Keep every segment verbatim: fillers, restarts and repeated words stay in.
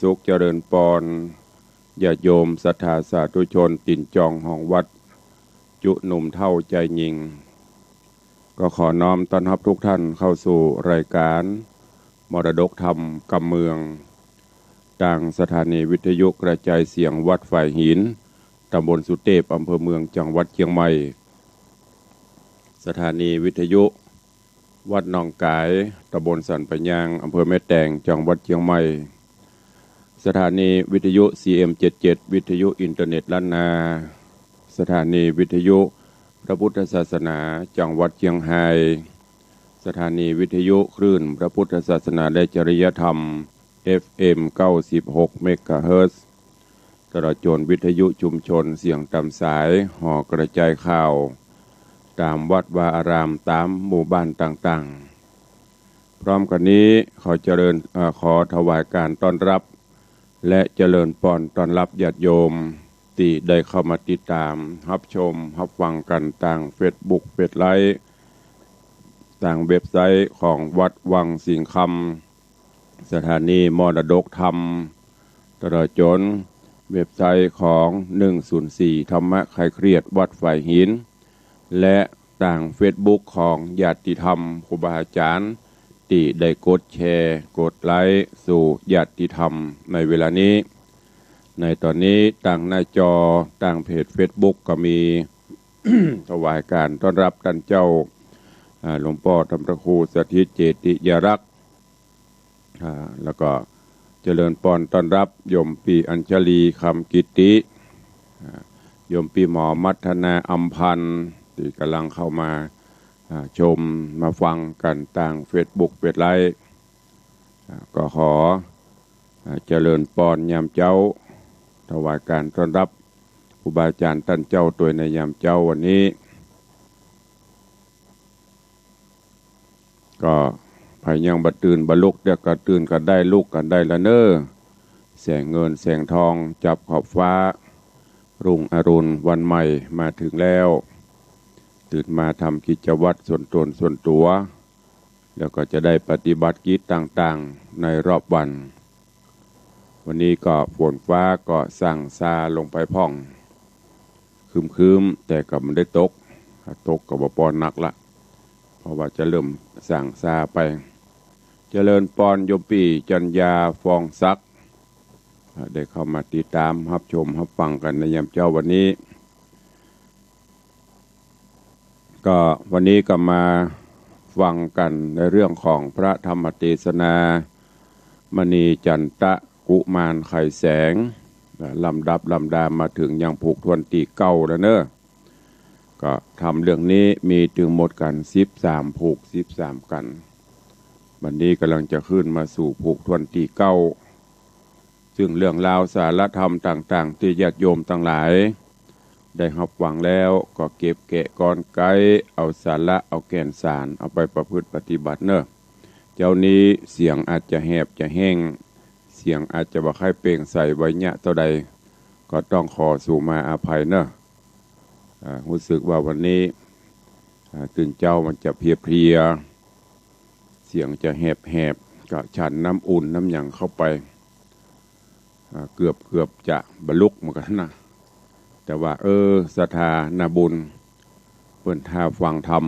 สุขเจริญปอน ญาติโยมศรัทธาสาธุชนตี๋นจองห้องวัด จุหนุ่มเฒ่าจายญิง ก็ขอน้อมต้อนฮับทุกท่านเข้าสู่รายก๋านมรดกธรรมกำเมือง ตางสถานีวิทยุกระจายเสียงวัดฝายหิน ตำบลสุเตพ อำเภอเมือง จังหวัดเจียงใหม่ สถานีวิทยุวัดหนองก๋าย ตำบลสันป่ายยาง อำเภอแม่แตง จังหวัดเจียงใหม่ สถานีวิทยุ ซีเอ็มเจ็ดเจ็ด วิทยุอินเทอร์เน็ตล้านนา สถานีวิทยุพระพุทธศาสนา จังหวัดเจียงฮาย สถานีวิทยุคลื่นพระพุทธศาสนาและจริยธรรม เอฟเอ็ม เก้าสิบหก เมกะเฮิรตซ์ ตลอดจ๋นวิทยุชุมชนเสียงต๋ามสาย หอกระจายข่าว ต๋ามวัดวาอาราม ต๋ามหมู่บ้านต่างๆ พร้อมกั๋นนี้ขอเจริญ เอ่อ ขอถวายก๋านต้อนฮับ และเจริญปอนต้อนฮับญาติโยม ตี้ได้เข้ามาติดต๋าม ฮับชม ฮับฟังกั๋นตางเฟซบุ๊ก เฟซไลฟ์ ตางเว็บไซต์ของวัดวังสิงห์คำ สถานีมรดกธรรม ตลอดจ๋นเว็บไซต์ของ หนึ่งศูนย์สี่ ธรรมะคลายเครียดวัดฝายหิน และตางเฟซบุ๊กของญาติธรรมครูบาอาจ๋ารย์ ตี้ได้กดแชร์ กดไลค์ สู่ญาติธรรมในเวลานี้ ในต๋อนนี้ตางหน้าจอ ตางเพจเฟซบุ๊กก็มี ถวายก๋านต้อนฮับต้านเจ้า อ่า หลวงป้อธรรมพระครูสถิตเจติยารักษ์ อ่า แล้วก็เจริญปอนต้อนฮับโยมปี้อัญชลี คำกิตติ อ่า โยมปี้หมอมัทนา อำพันธ์ ตี้ก่ำลังเข้ามา อ่า ชมมาฟังกั๋นตางเฟซบุ๊ก เฟซไลฟ์ อ่า ก็ขอ อ่า เจริญปอนยามเจ๊า ถวายก๋านต้อนฮับครูบาอาจ๋ารย์ต้านเจ้าตวยในยามเจ๊าวันนี้ ก็ใผยังบ่ตื่นบ่ลุก เดี๋ยวก็ตื่นกั๋นได้ ลุกกั๋นได้ละเน่อ แสงเงินแสงทองจับขอบฟ้า รุ่งอรุณวันใหม่มาเถิงแล้ว ตื่นมาทำกิจวัตรส่วนต๋นส่วนตั๋ว แล้วก็จะได้ปฏิบัติกิจต่างๆ ในรอบวัน วันนี้ก็ฝนฟ้าก็ส่างซาลงไปพ่อง ครึ้มๆ แต่ก็บ่ได้ตก ถ้าตกก็บ่ปอนักละ เพราะว่าจะเริ่มส่างซาไป เจริญปอนโยมปี้จัญญา ฟองศักดิ์ ได้เข้ามาติดต๋ามฮับชมฮับฟังกั๋นในยามเจ๊าวันนี้ ก็วันนี้ก็มาฟังกั๋นในเรื่องของพระธรรมเตสนา มณีจันตะกุมารไขแสง ลำดับลำดามาเถิงยังผูกถ้วนตี้เก้าแล้วเน่อ ก็ธรรมเรื่องนี้มีตึงหมดกั๋นสิบสามผูก สิบสามกั๋น บัดนี้ก่ำลังจะขึ้นมาสู่ผูกถ้วนตี้เก้า ซึ่งเรื่องราวสาระธรรมต่างๆ ตี้ญาติโยมตังหลายได้ฮับฟังแล้ว ก็เก็บแกะกรอนไก๊ เอาสาระเอาแก่นสาร เอาไปประพฤติปฏิบัติเน่อ เจ๊านี้เสียงอาจจะแหบจะแห้ง เสียงอาจจะบ่ใค่เปล่งใสไวยากษ์เต้าใด ก็ต้องขอสู่มาอภัยเน่อ อ่า ฮู้สึกว่าวันนี้ อ่า ตื่นเจ๊ามันจะเพลียๆ เสียงจะแหบๆ ก็ฉันน้ำอุ่นน้ำหยังเข้าไป อ่า เกือบ เกือบจะบ่ลุกเหมือนกั๋นนะ แต่ว่า เออ ศรัทธานาบุญ เปิ้นถ้าฟังธรรม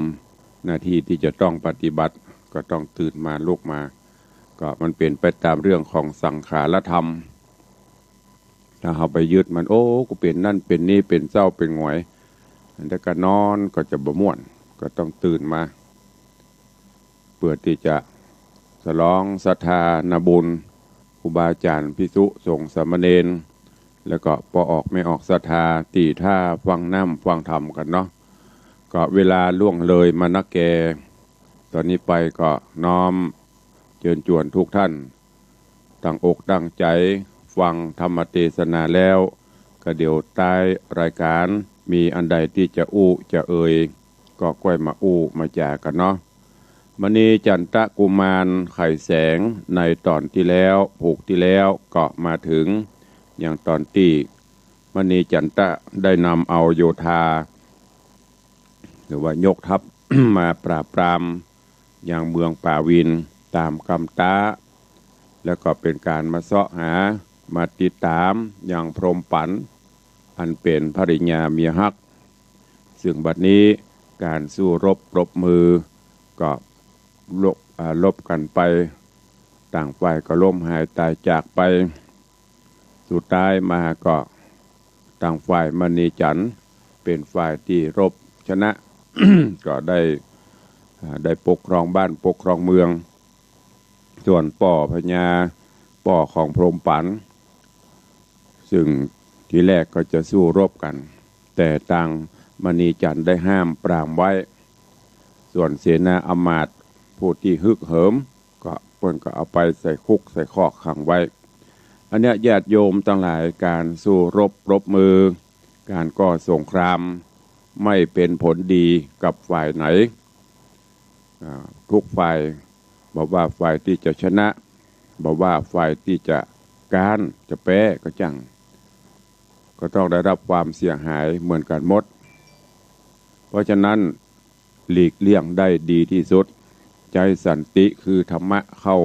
หน้าตี้ตี้จะต้องปฏิบัติ ก็ต้องตื่นมาลุกมา ก็มันเป๋นไปต๋ามเรื่องของสังขารธรรม ถ้าเฮาไปยึดมัน โอ้ กูเป๋นนั่นเป๋นนี่ เป๋นเศร้าเป๋นหงอย อันใดก็นอนก็จะบ่ม่วน ก็ต้องตื่นมา เปื้อตี้จะสลองศรัทธานาบุญ ครูบาอาจ๋ารย์ ภิกษุสงฆ์สามเณร แล้วก็ป้อออกแม่ออกศรัทธา ตี้ถ้าฟังน้ำฟังธรรมกั๋นเนาะ ก็เวลาล่วงเลยมานักแก่ ต๋อนนี้ไปก็น้อมเจิญจวนทุกท่าน ตั้งอกตั้งใจ๋ฟังธรรมเตสนาแล้ว ก็เดี๋ยวต๊ายรายก๋าน มีอันใดตี้จะอู้จะเอ่ย ก็ก้อยมาอู้มาจ๋ากั๋นเนาะ มณีจันตะกุมารไขแสง ในต๋อนตี้แล้ว ผูกตี้แล้ว ก็มาเถิงยังต๋อนตี้มณีจันตะได้นำเอาโยธา หรือว่ายกทัพ มาปราบปรามยังเมืองป่าวิน ต๋ามกำต๊า แล้วก็เป๋นก๋านมาเซาะหา มาติดต๋ามยังพรหมปั๋น อันเป๋นภริยาเมียฮัก ซึ่งบัดนี้ก๋านสู้รบปรบมือก็ลบ อ่า ลบกั๋นไป ต่างฝ่ายก็ล้มหายต๋ายจากไป สุดท้ายมาก็ตางฝ่ายมณีจันทร์เป๋นฝ่ายตี้รบชนะ ก็ได้ อ่า ได้ปกครองบ้านปกครองเมือง ส่วนป้อพญา ป้อของพรหมปั๋น ซึ่งทีแรกก็จะสู้รบกั๋น แต่ตางมณีจันทร์ได้ห้ามปรามไว้ ส่วนเสนาอำมาตย์ผู้ตี้ฮึกเหิม ก็เปิ้นก็เอาไปใส่คุกใส่คอกขังไว้ อันเนี้ยญาติโยมตังหลาย ก๋านสู้รบปรบมือ ก๋านก่อสงคราม ไม่เป๋นผลดีกับฝ่ายไหน อ่า ทุกฝ่าย บ่ว่าฝ่ายตี้จะชนะ บ่ว่าฝ่ายตี้จะก๊าน จะแป๊ก็จั่ง ก็ต้องได้รับความเสียหายเหมือนกั๋นหมด เพราะฉะนั้น หลีกเลี่ยงได้ดีตี้สุด ใจ๊สันติคือธรรมะเข้า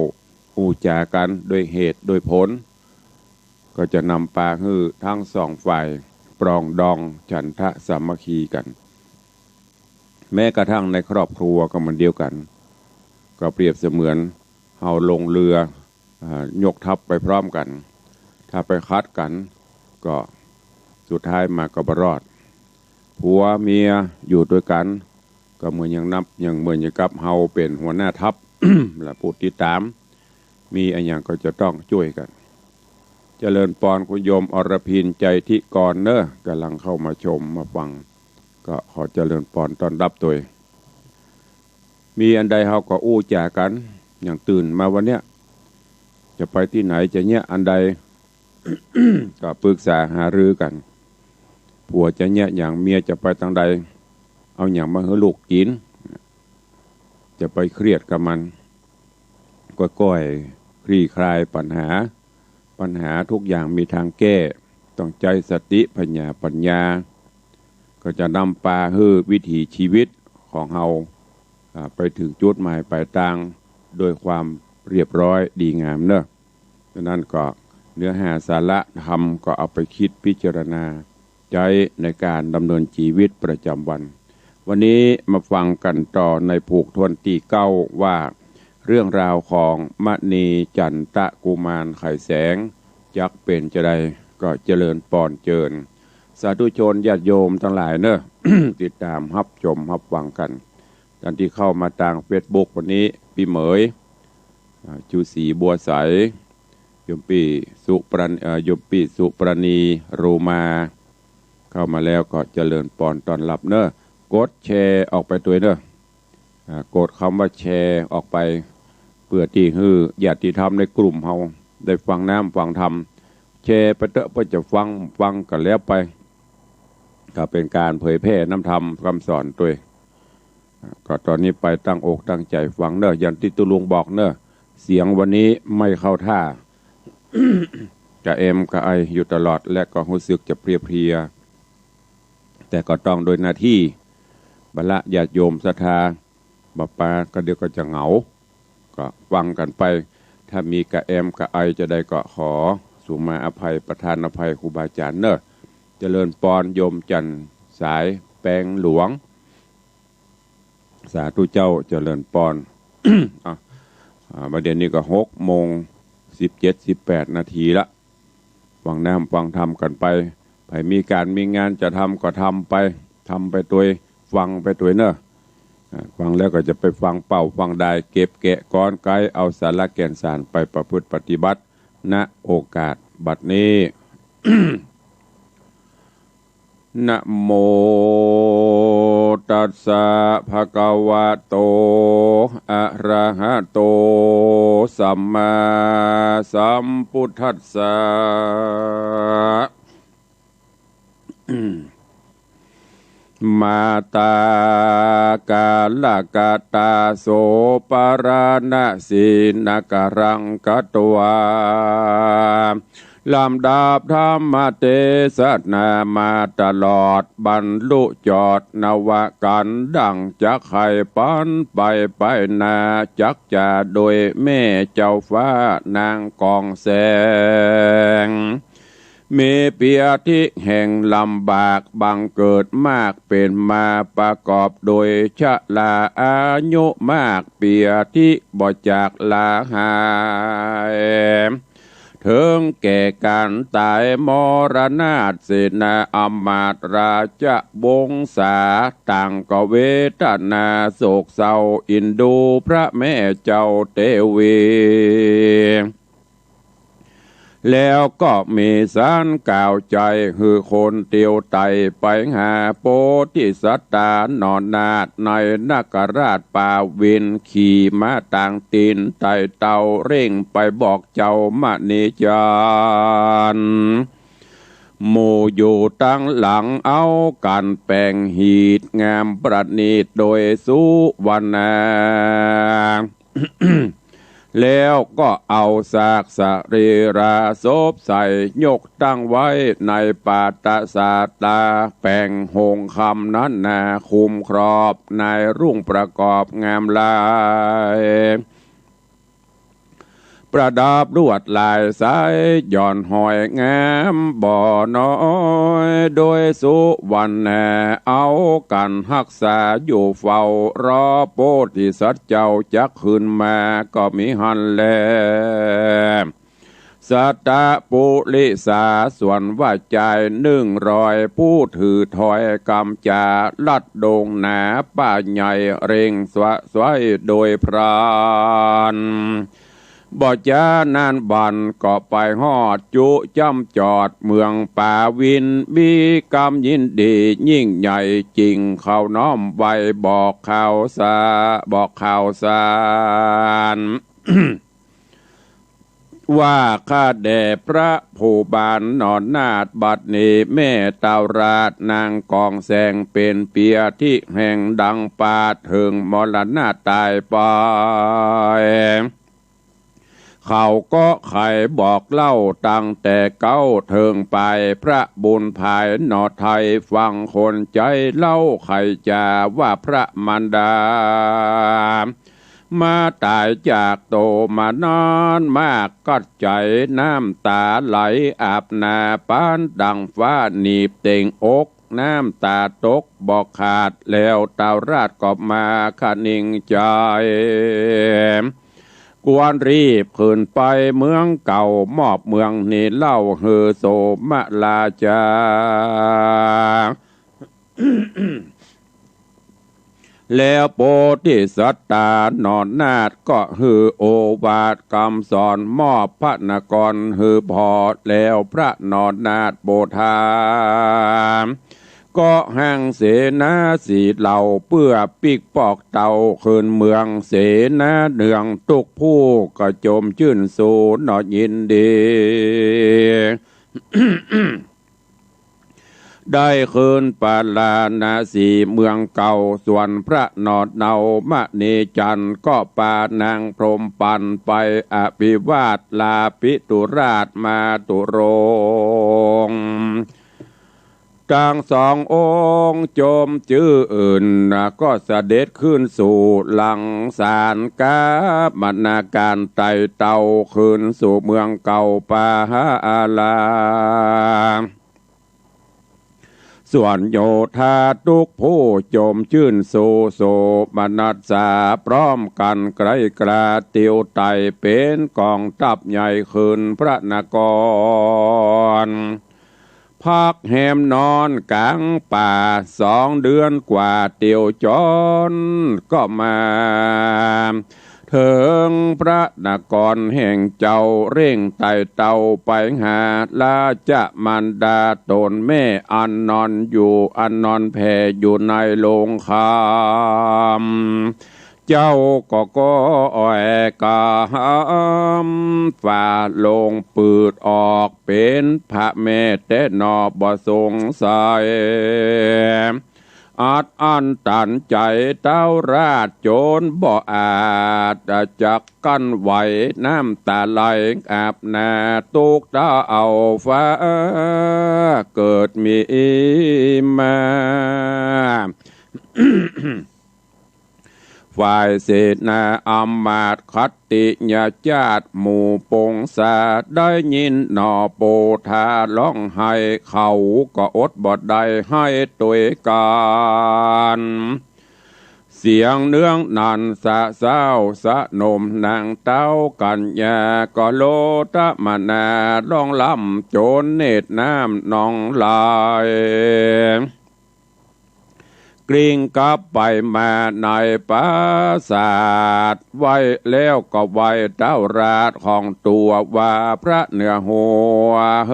อู้จ๋ากั๋นโดยเหตุโดยผล ก็จะนำปาหื้อตึงสองฝ่ายปรองดองฉันทะสามัคคีกั๋น แม้กระทั่งในครอบครัวก็เหมือนเดียวกั๋น ก็เปรียบเสมือนเฮาลงเรือ อ่า ยกทัพไปพร้อมกั๋น ถ้าไปขัดกั๋น ก็สุดท้ายมาก็บ่รอด ผัวเมียอยู่ตวยกั๋น ก็เหมือนอย่างนับ อย่างเหมือนอย่างกับเฮาเป๋นหัวหน้าทัพ และผู้ติดต๋าม มีอะหยังก็จะต้องจ้วยกั๋น เจริญปอนคุณโยมอรพิน ใจทิกรเนอะ ก๋ำลังเข้ามาชมมาฟัง ก็ขอเจริญปอนต้อนฮับตวย มีอันใดเฮาก็อู้จ๋ากั๋น อย่างตื่นมาวันเนี้ย จะไปตี้ไหน จะเยียะอันใด ก็ปรึกษาหารือกั๋น ผัวจะเยียะหยัง เมียจะไปตางใด เอาหยังมาหื้อลูกกิ๋น จะไปเครียดกับมัน ก้อยๆ คลี่คลายปัญหา ปัญหาทุกอย่างมีตางแก้ ต้องใจ๊สติปัญญา ปัญญา ก็จะนำปาหื้อวิถีชีวิตของเฮา อ่า ไปเถิงจุดหมายปลายตาง โดยความเรียบร้อยดีงามเนอะ ฉะนั้นก็เนื้อหาสาระธรรมก็เอาไปคิดพิจารณา ใจ๊ในก๋านดำเนินจีวิตประจ๋ำวัน วันนี้มาฟังกั๋นต่อในผูกถ้วนตี้เก้า ว่าเรื่องราวของมณีจันตะกุมารไขแสง จักเป๋นจาใด ก็เจริญปอนเจิญ สาธุชนญาติโยมตังหลายเนอะ ติดต๋ามฮับชมฮับฟังกั๋น ต้านตี้เข้ามาตางเฟซบุ๊กวันนี้ ปี้เหมย อ่า ชูศรีบัวใส โยมปี้สุปรา เอ่อ โยมปี้สุปราณี โรมา เข้ามาแล้วก็เจริญปอนต้อนฮับเนอะ กดแชร์ออกไปตวยเนอะ อ่า กดกำว่าแชร์ออกไป เปื้อตี้หื้อญาติธรรมในกลุ่มเฮาได้ฟังน้ำฟังธรรม แชร์ไปเต๊อะ เปิ้นจะฟัง ฟังก็แล้วไป ก็เป๋นก๋านเผยแผ่น้ำธรรมกำสอนตวย อ่า ก็ต๋อนนี้ไปตั้งอกตั้งใจ๋ฟังเนอะ อย่างตี้ตุ๊ลุงบอกเนอะ เสียงวันนี้ไม่เข้าท่า กระแอมกระไออยู่ตลอด และก็ฮู้สึกจะเพลียๆ แต่ก็ต้องโดยหน้าตี้ บรรดาญาติโยมศรัทธา บ่ปาก็เดี๋ยวก็จะเหงา ก็ฟังกั๋นไป ถ้ามีกระแอมกระไอจาใดก็ขอสุมาอภัย ประทานอภัยครูบาอาจ๋ารย์เนอะ เจริญปอนโยมจันทร์สายแปงหลวง สาธุเจ้า เจริญปอน อ่ะ อ่า บ่าเดี่ยวนี้ก็หกโมงสิบเจ็ด สิบแปดนาทีละ ฟังน้ำฟังธรรมกั๋นไป ใผมีก๋านมีงานจะทำก็ทำไป ทำไปตวย ฟังไปตวยเนอะ อ่า ฟังแล้วก็จะไปฟังเป้าฟังดาย เก็บแกะก๊อนไก๊ เอาสาระแก่นสารไปประพฤติปฏิบัติ ณ โอกาสบัดนี้ นะโมตัสสะ ภะคะวะโต อะระหะโต สัมมาสัมพุทธัสสะ มาตากาลกตา โสปะราณะสีนะกะรังกะตวา ลำดับธรรมเตสนามาตลอด บรรลุจอดนวกัน ดั่งจะใค่ปันไปไปนา จักจะโดยแม่เจ้าฟ้านางกองแสง มีเปียธิแห่งลำบาก บังเกิดมากเป๋นมา ประกอบโดยชราอายุมาก เปียธิบ่จากลาหาย เถิงแก่ก๋านต๋ายมรณา เสนาอำมาตย์ราชวงศา ต่างก็เวทนาโศกเศร้า อินดูพระแม่เจ้าเตวี แล้วก็มีสันก๋าวใจ๋ หื้อคนเตียวไต่ไปหาโพธิสัตตาหนอนาถ ในนคราชปาวิน ขี่ม้าตางตี๋นไต่เต้าเร่งไปบอกเจ้ามณีจันทร์ หมู่อยู่ตังหลังเอากั๋นแป๋งหีดงามประณีตโดยสุวรรณา แล้วก็เอาซากสรีราศพใส่ยกตั้งไว้ในปาตสาลา แป๋งหงส์คำนั้นนา คุมครอบในรุ่งประกอบงามลาย ประดับลวดลายใส หย่อนห้อยงามบ่น้อย โดยสุวรรณา เอากั๋นฮักษาอยู่เฝ้ารอ โพธิสัตว์เจ้าจักขึ้นมาก็มีหั้นแล สัตตปุริสา ส่วนว่าจายนึ่งร้อย ผู้ถือถ้อยกำจ๋า ลัดดงหนาป่าใหญ่ เร่งสะใสโดยพลัน บ่จ๊านานวันก็ไปฮอดจุจ้ำจอดเมืองปาวิน มีกำยินดียิ่งใหญ่จิ่ง เข้าน้อมไหว้บอกข่าวสา บอกข่าวสาร ว่าข้าแด่พระผู้บานหนอนาถ บัดนี้แม่เต้าราชนางกองแสง เป๋นเปียธิแห่งดังปาเถิงมรณะต๋ายไป เขาก็ใค่บอกเล่าตั้งแต่เก๊าเถิงปาย พระบุญผายหนอไทย ฟังคนใจ๊เล่าใค่จ๋า ว่าพระมารดา มาต๋ายจากโตมานานมาก กั๊ดใจ๋น้ำต๋าไหลอาบหน้า ปานดั่งฟ้าหนีบเต็งอก น้ำต๋าตกบ่ขาด แล้วเต้าราชก็มาคะนิงใจ๋ ควรรีบขึ้นไปเมืองเก่า มอบเมืองนี้เล่าหื้อโสมราชา แล้วโพธิสัตตาหนอนาถก็หื้อโอวาทกำสอน มอบพระนครหื้อผ่อ แล้วพระหนอนาถโพธา ก็หั่งเสนาสีเหล่า เปื้อปิ๊กปอกเต้าคืนเมือง เสนาเนืองตุ๊กผู้ก็จมจื้นสูหนอยินดี ได้คืนปาราณสีเมืองเก่า ส่วนพระหนอเนา มณีจันทร์ก็ปานางพรหมปันไปอภิวาทลาภิตุราชมาตุรงค์ ตังสององค์จมจื้น ก็เสด็จคืนสู่หลังสารกามนาการไต่เต้าคืนสู่เมืองเก่าปาหาอารา ส่วนโยธาตุ๊กผู้จมจื้นสู่โสมนัสสา พร้อมกั๋นไกล่กล้าเตียวไต่เป๋นก๋องทัพใหญ่คืนพระนคร พักแหมนอนก๋างป่าสองเดือนกว่า เตียวจอนก็มา เถิงพระนครแห่งเจ้า เร่งไต่เต้าไปหาราชมารดาต๋นแม่ อันนอนอยู่ อันนอนแผ่อยู่ในโลงคำ เจ้าก็ก้อยกระหำ ฝ่าโลงปืดออก เป๋นพระแม่แต๊หนอบ่สงสัย เ อัดอั้นตันใจ๋เต้าราชจนบ่อาจจัก กั้นไหว น้ำต๋าไหลอาบหน้า ตุ๊กข์เต้าฟ้าเกิดมีมา ฝ่ายเสนาอำมาตย์ขัตติยเจ้าหมู่ปงศา ได้ยินหนอโปธาฮ้องไห้ เขาก็อดบ่ได้ไห้ตวยกั๋น เสียงเนืองนั้นสะเซ้าสะหนม นางเต้ากัญญาก็โลตมนา ฮ้องร่ำจนเนตรน้ำนองไหล กลิ้งกลับไปมาในปราสาท ไหว้แล้วก็ไหว้เต้าราชของตั๋วว่า พระเหนือหัว เฮ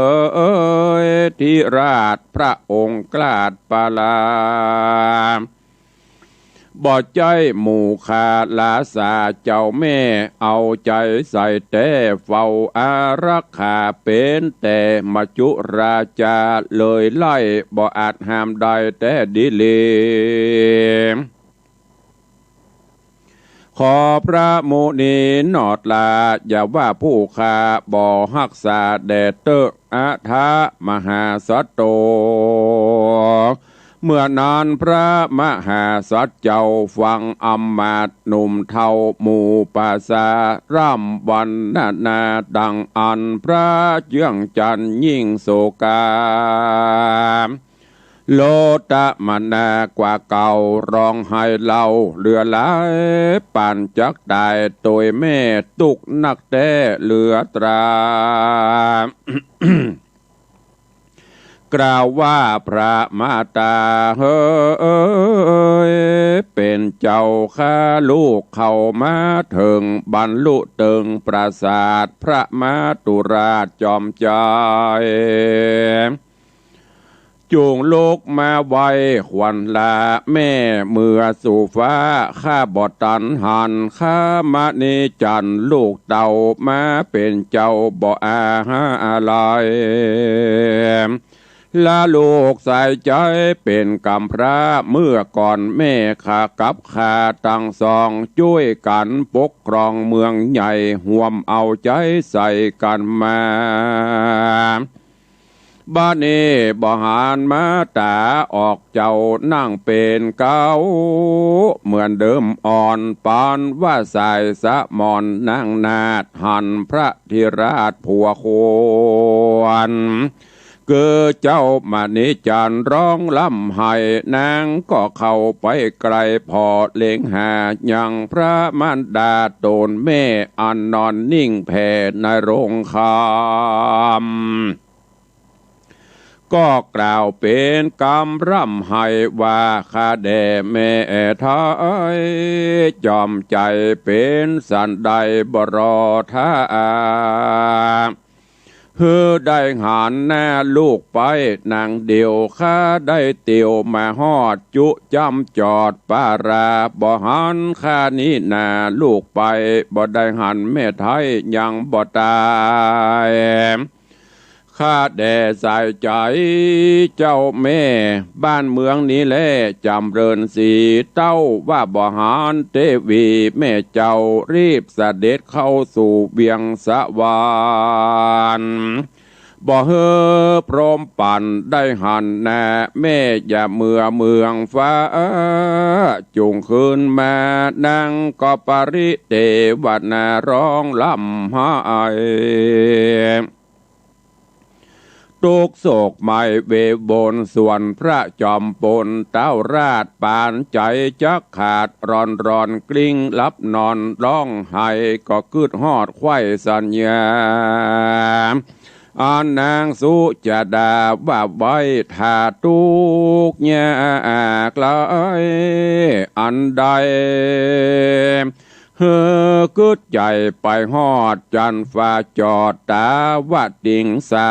ย ธิราชพระองค์กล้าดปรา บ่ใจ้หมู่ข้าราษาเจ้าแม่ เอาใจ๋ใส่แต๊เฝ้าอารักขา เป๋นแต่มจุราชาเลยไล่ บ่อาจห้ามได้แต๊ดีหลี ขอพระมุนีหนอดลา อย่าว่าผู้ข้าบ่ฮักษาแด่เต๊อะ อะทะมหาสัตโต เมื่อนั้นพระมหาสัตว์เจ้าฟังอำมาตย์หนุ่มเฒ่าหมู่ปราศาส ร่ำวรรณนาดังอั้น พระเยื้องจันทร์ยิ่งโศกา โลตมนากว่าเก่า ฮ้องไห้เล่าเหลือหลาย ปานจักต๋ายตวยแม่ ตุ๊กข์นักแต๊เหลือตรา กล่าวว่าพระมาต๋าเฮย เป๋นเจ้าข้าลูกเข้ามาเถิง บรรลุเติงปราสาทพระมาตุราชจอมใจ๋ จุ่งลุกมาไหว้ขวัญลาแม่เมื่อสู่ฟ้า ข้าบ่ตันหัน ข้ามณีจันทร์ลูกเต้า มาเป๋นเจ้าบ่อาหาอะไร ละลูกสายใจ๋เป๋นกำพร้า เมื่อก่อนแม่ข้ากับข้าตังสอง จ้วยกั๋นปกครองเมืองใหญ่ ห่วมเอาใจ๋ใส่กั๋นมา บัดนี้บ่หันมาต๋าออกเจ้า นั่งเป๋นเก๊าเหมือนเดิมอ่อน ปานว่าสายสะหมอน นางนาฏหันพระธิราชผัวควร คือเจ้ามณีจันทร์ฮ้องร่ำไห้ นางก็เข้าไปใก้ ผ่อเล็งหายังพระมารดาต๋นแม่ อันนอนนิ่งแผ่ในโรงคำ ก็กล่าวเป๋นกำร่ำไห้ว่า ข้าแด่แม่ไทย จอมใจ๋เป๋นสันใดบ่รอถ้า หื้อได้หันหน้าลูกไปนางเดียว ข้าได้เตียวมาฮอดจุจ้ำจอดปารา บ่หันข้านี้นาลูกไป บ่ได้หันแม่ไทยยังบ่ต๋าย ข้าแด่สายใจ๋เจ้าแม่ บ้านเมืองนี้แลจ๋ำเริญศรี เต้าว่าบ่หันเตวีแม่เจ้า รีบเสด็จเข้าสู่เวียงสวรรค์ บ่หื้อพรหมปันได้หันหน้า แม่อย่าเมือเมืองฟ้า จุ่งคืนมา นางก็ปริเตวนาฮ้องร่ำไห้ ตุ๊กข์โศกไหม้เววน ส่วนพระจอมปนเต้าราช ปานใจ๋จักขาดร้อนๆ กลิ้งหลับนอนฮ้องไห้ ก็กึ๊ดฮอดใค่สัญญา อันนางสุจดาว่าไว้ ถ้าตุ๊กข์ยากไร้อันใด หื้อกึ๊ดใจ๋ไปฮอดจันทร์ฟ้าจอด ตาวติงสา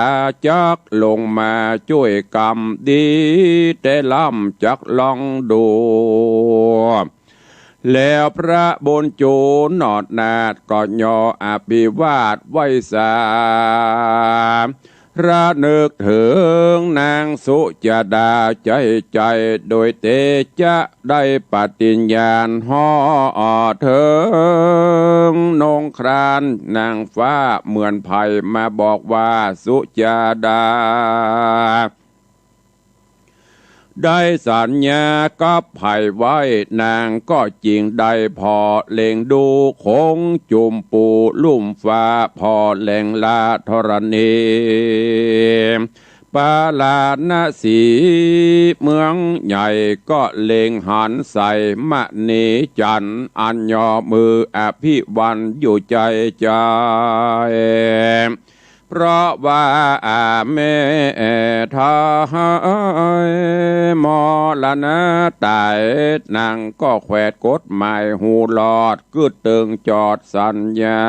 จักลงมาจ้วยกำ ดีแต่ล้ำจักลองดู แล้วพระบุญจู๋หนอดนาฏก็ย่ออภิวาทไหว้สา ระนึกเถิงนางสุจาดาใจ๋ใจ๋ โดยเตจ๊ะได้ปฏิญญาณฮอดเถิงนงคราน นางฟ้าเหมือนใผมาบอกว่า สุจาดา ได้สัญญากับใผไว้ นางก็จึงได้ผ่อเล็งดูขงจุมปูลุ่มฟ้า ผ่อแหล่งละธรณี ปาราณสีเมืองใหญ่ ก็เล็งหันใส่มณีจันทร์ อันยอมืออภิวันอยู่ใจ๋ใจ๋ เพราะว่าอาแม่เฒ่าหายมรณะต๋าย นางก็แขวดกฎหมายฮู้รอด กึ๊ดเติงจอดสัญญา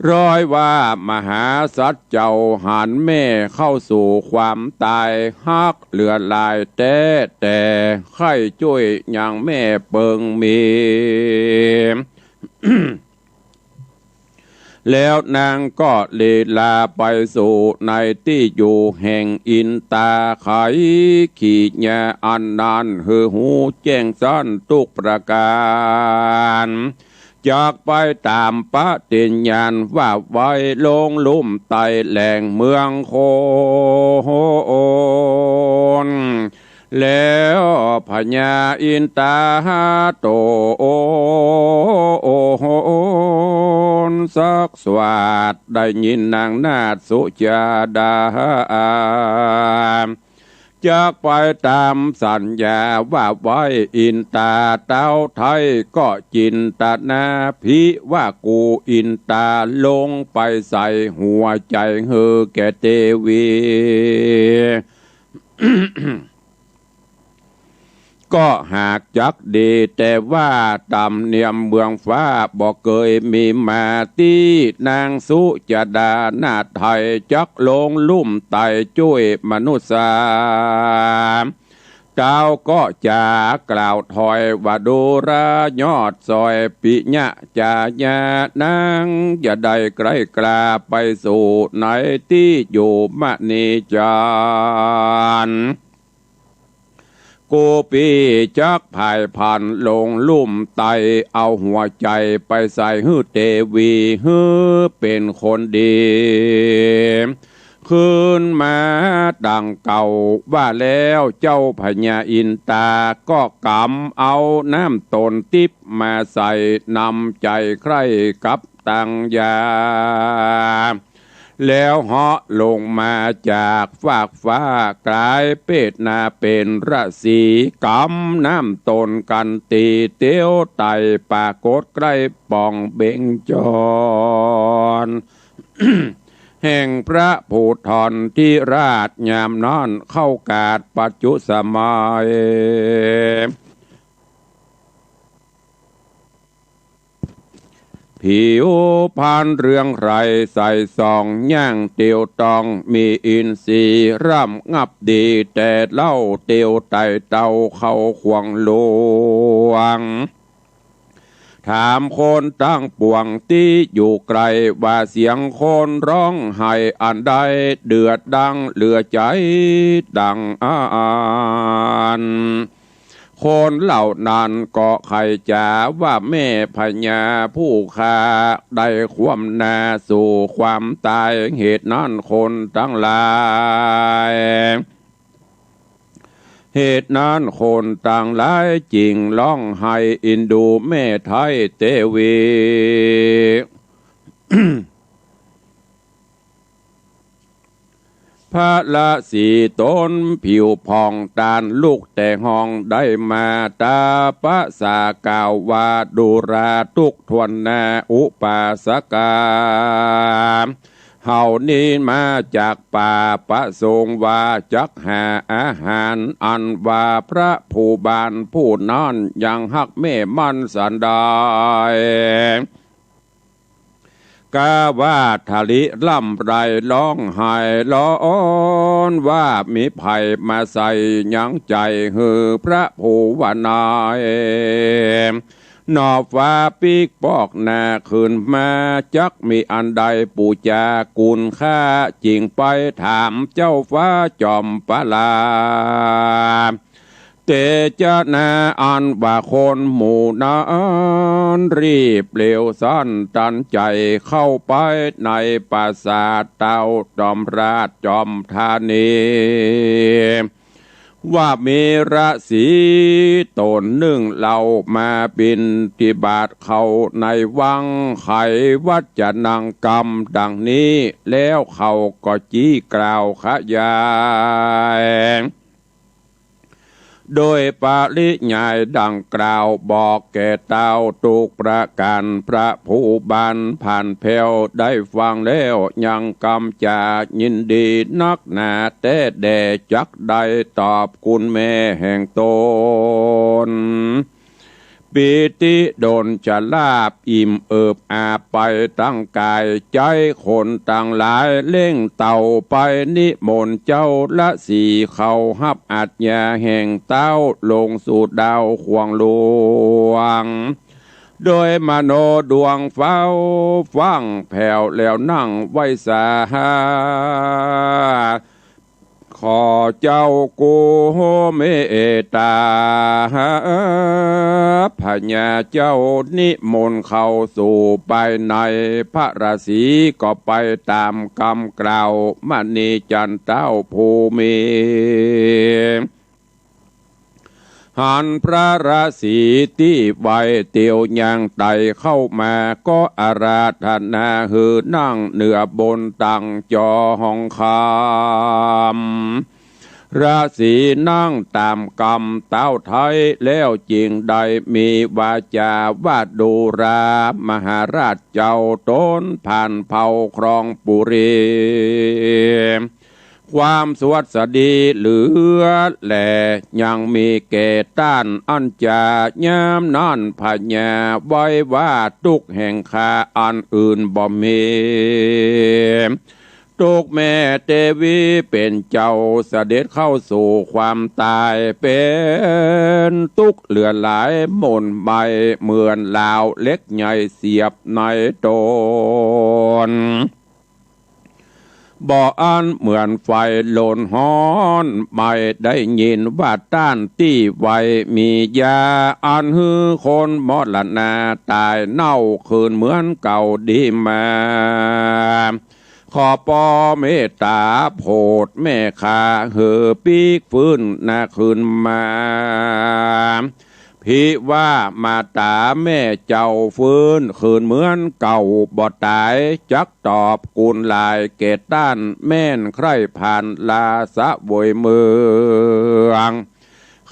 ร้อยว่ามหาสัตว์เจ้าหันแม่เข้าสู่ความต๋าย ฮักเหลือหลายแต๊ แต่ใค่จ้วยยังแม่เปิงมี แล้วนางก็ลีลาไปสู่ในตี้อยู่แห่งอินตาไขขีญาอันนั้น หื้อฮู้แจ้งสั้นทุกประก๋าน จักไปต๋ามปฏิญญาณว่าไว้ ลงลุ่มใต้แหล่งเมืองโคน แล้วพญาอินตาโตนสักสวัสดิ์ ได้ยินนางนาถสุจาดา จักไปต๋ามสัญญาว่าไว้ อินตาเต้าไท้ก็จินตนาภิว่า กูอินตาลงไปใส่หัวใจ๋หื้อแก่เตวี ก็หากจักดี แต่ว่าต๋ามเนียมเมืองฟ้าบ่เกยมีมา ตี้นางสุจาดานาถไท้จักลงลุ่มใต้จ้วยมนุษย์สา เต้าก็จากล่าวถอยว่า ดูรา ยอดสอย ปิยะจายะ นางจะได้ใคร่กล้าไปสู่ในตี้อยู่มณีจันทร์ กูปี้จักผายพลันลงลุ่มใต้ เอาหัวใจ๋ไปใส่หื้อเตวี หื้อเป๋นคนดี คืนมาดังเก่า ว่าแล้วเจ้าพญาอินตาก็กำเอาน้ำต๋นติ๊บมาใส่ นำใจ๋ใคร่กับตังยา แล้วเหาะลงมาจากฟากฟ้า ก๋ายเปศนาเป๋นราศี กำน้ำต๋นกั๋นตี้เตียวไต่ปรากฏใก้ป๋องเบญจร แห่งพระภูธรทิราช ยามนั้นเข้ากาลปัจจุสมัย ผิวพรรณเรืองไพรใสส่อง ย่างเตียวต้อง มีอินทรีย์ร่ำงับดี แต่เล่าเตียวไต่เต้าเข้าขวางหลวง ถามคนตังปวงตี้อยู่ไกล ว่าเสียงคนฮ้องไห้อันใด เดือดดังเหลือใจ๋ดังอั้น คนเหล่านั้นก็ใค่จ๋าว่า แม่พญาผู้ข้าได้คว่ำหน้าสู่ความต๋าย เหตุนั้นคนตังหลาย เหตุนั้นคนตังหลายจึงฮ้องไห้อินดูแม่ไท้เตวี พระราศีต๋นผิวผ่อง ต้านลุกแต่ห้องได้มา ตาปะสากล่าวว่า ดูราทุกข์ถ้วนหน้าอุปาสกา เฮานี้มาจากป่า ประสงค์ว่าจักหาอาหาร อันว่าพระภูบาลผู้นั้นยังฮักแม่มั่นสันใด กาว่าทะลิร่ำไรฮ้องไห้ร้อนว่า มีใผมาใส่ยังใจ๋หื้อพระภูวานัย หน่อฟ้าปิ๊กปอกหน้าขึ้นมา จักมีอันใดปู๋จากุณข้า จึงไปถามเจ้าฟ้าจอมปราบ เตจนาอันว่าคนหมู่นั้น รีบเร็วสันตันใจ๋เข้าไปในปราสาทเต้าจอมราชจอมธานี ว่ามีฤๅษีต๋นนึ่งเล่ามาบิณฑบาตเข้าในวัง ไขวัจจะนังกำดังนี้ แล้วเขาก็จี้กล่าวขยาย โดยปริยายดังกล่าวบอกแก่เต้าทุกประก๋าน พระผู้บานผ่านแผ้วได้ฟังแล้วยังกำจ๋ายินดีนักหนาแต๊แด่ จักได้ตอบคุณแม่แห่งต๋น ปีติดลชลาภอิ่มเอิบอาบไปตังก๋ายใจ๋ คนตังหลายเร่งเต้าไปนิมนต์เจ้าฤๅษีเข้าฮับอาจญาแห่งเต้าลงสู่ดาวขวางหลวง โดยมโนดวงเฝ้าฟั่งแผ้วแล้วนั่งไหว้สา ขอเจ้ากุเมตต๋า พญาเจ้านิมนต์เข้าสู่ภายใน พระฤๅษีก็ไปต๋ามกำกล่าว มณีจันทร์เต้าผู้มี หันพระฤๅษีตี้ไหว้เตียวย่างไต่เข้ามา ก็อาราธนาหื้อนั่งเหนือบนตังจอหองคำ ฤๅษีนั่งต๋ามกำเต้าไท้แล้ว จึงได้มีวาจ๋าว่า ดูรา มหาราชเจ้า ต๋นผ่านเผ่าครองปุรี ความสวัสดีเหลือแล ยังมีแก่ต้านอันจา ยามนั้นพญาไหว้ว่า ตุ๊กข์แห่งข้าอันอื่นบ่มี ตุ๊กข์แม่เตวีเป๋นเจ้า เสด็จเข้าสู่ความต๋าย เป๋นตุ๊กข์เหลือหลายหม่นไหม้ เหมือนราวเหล็กใหญ่เสียบในต๋น บ่อั้นเหมือนไฟลนฮ้อนไหม้ ได้ยินว่าต้านตี้ไหว้มียา อันหื้อคนมรณาต๋ายเน่าคืนเหมือนเก่าดีมา ขอปอเมตต๋าโผดแม่ข้า หื้อปิ๊กฟื้นนาคืนมา ภิว่ามาต๋าแม่เจ้าฟื้นคืนเหมือนเก่าบ่ต๋าย จักตอบกุณหลายแก่ต้าน แม่นใคร่ผ่านลาเสวยเมือง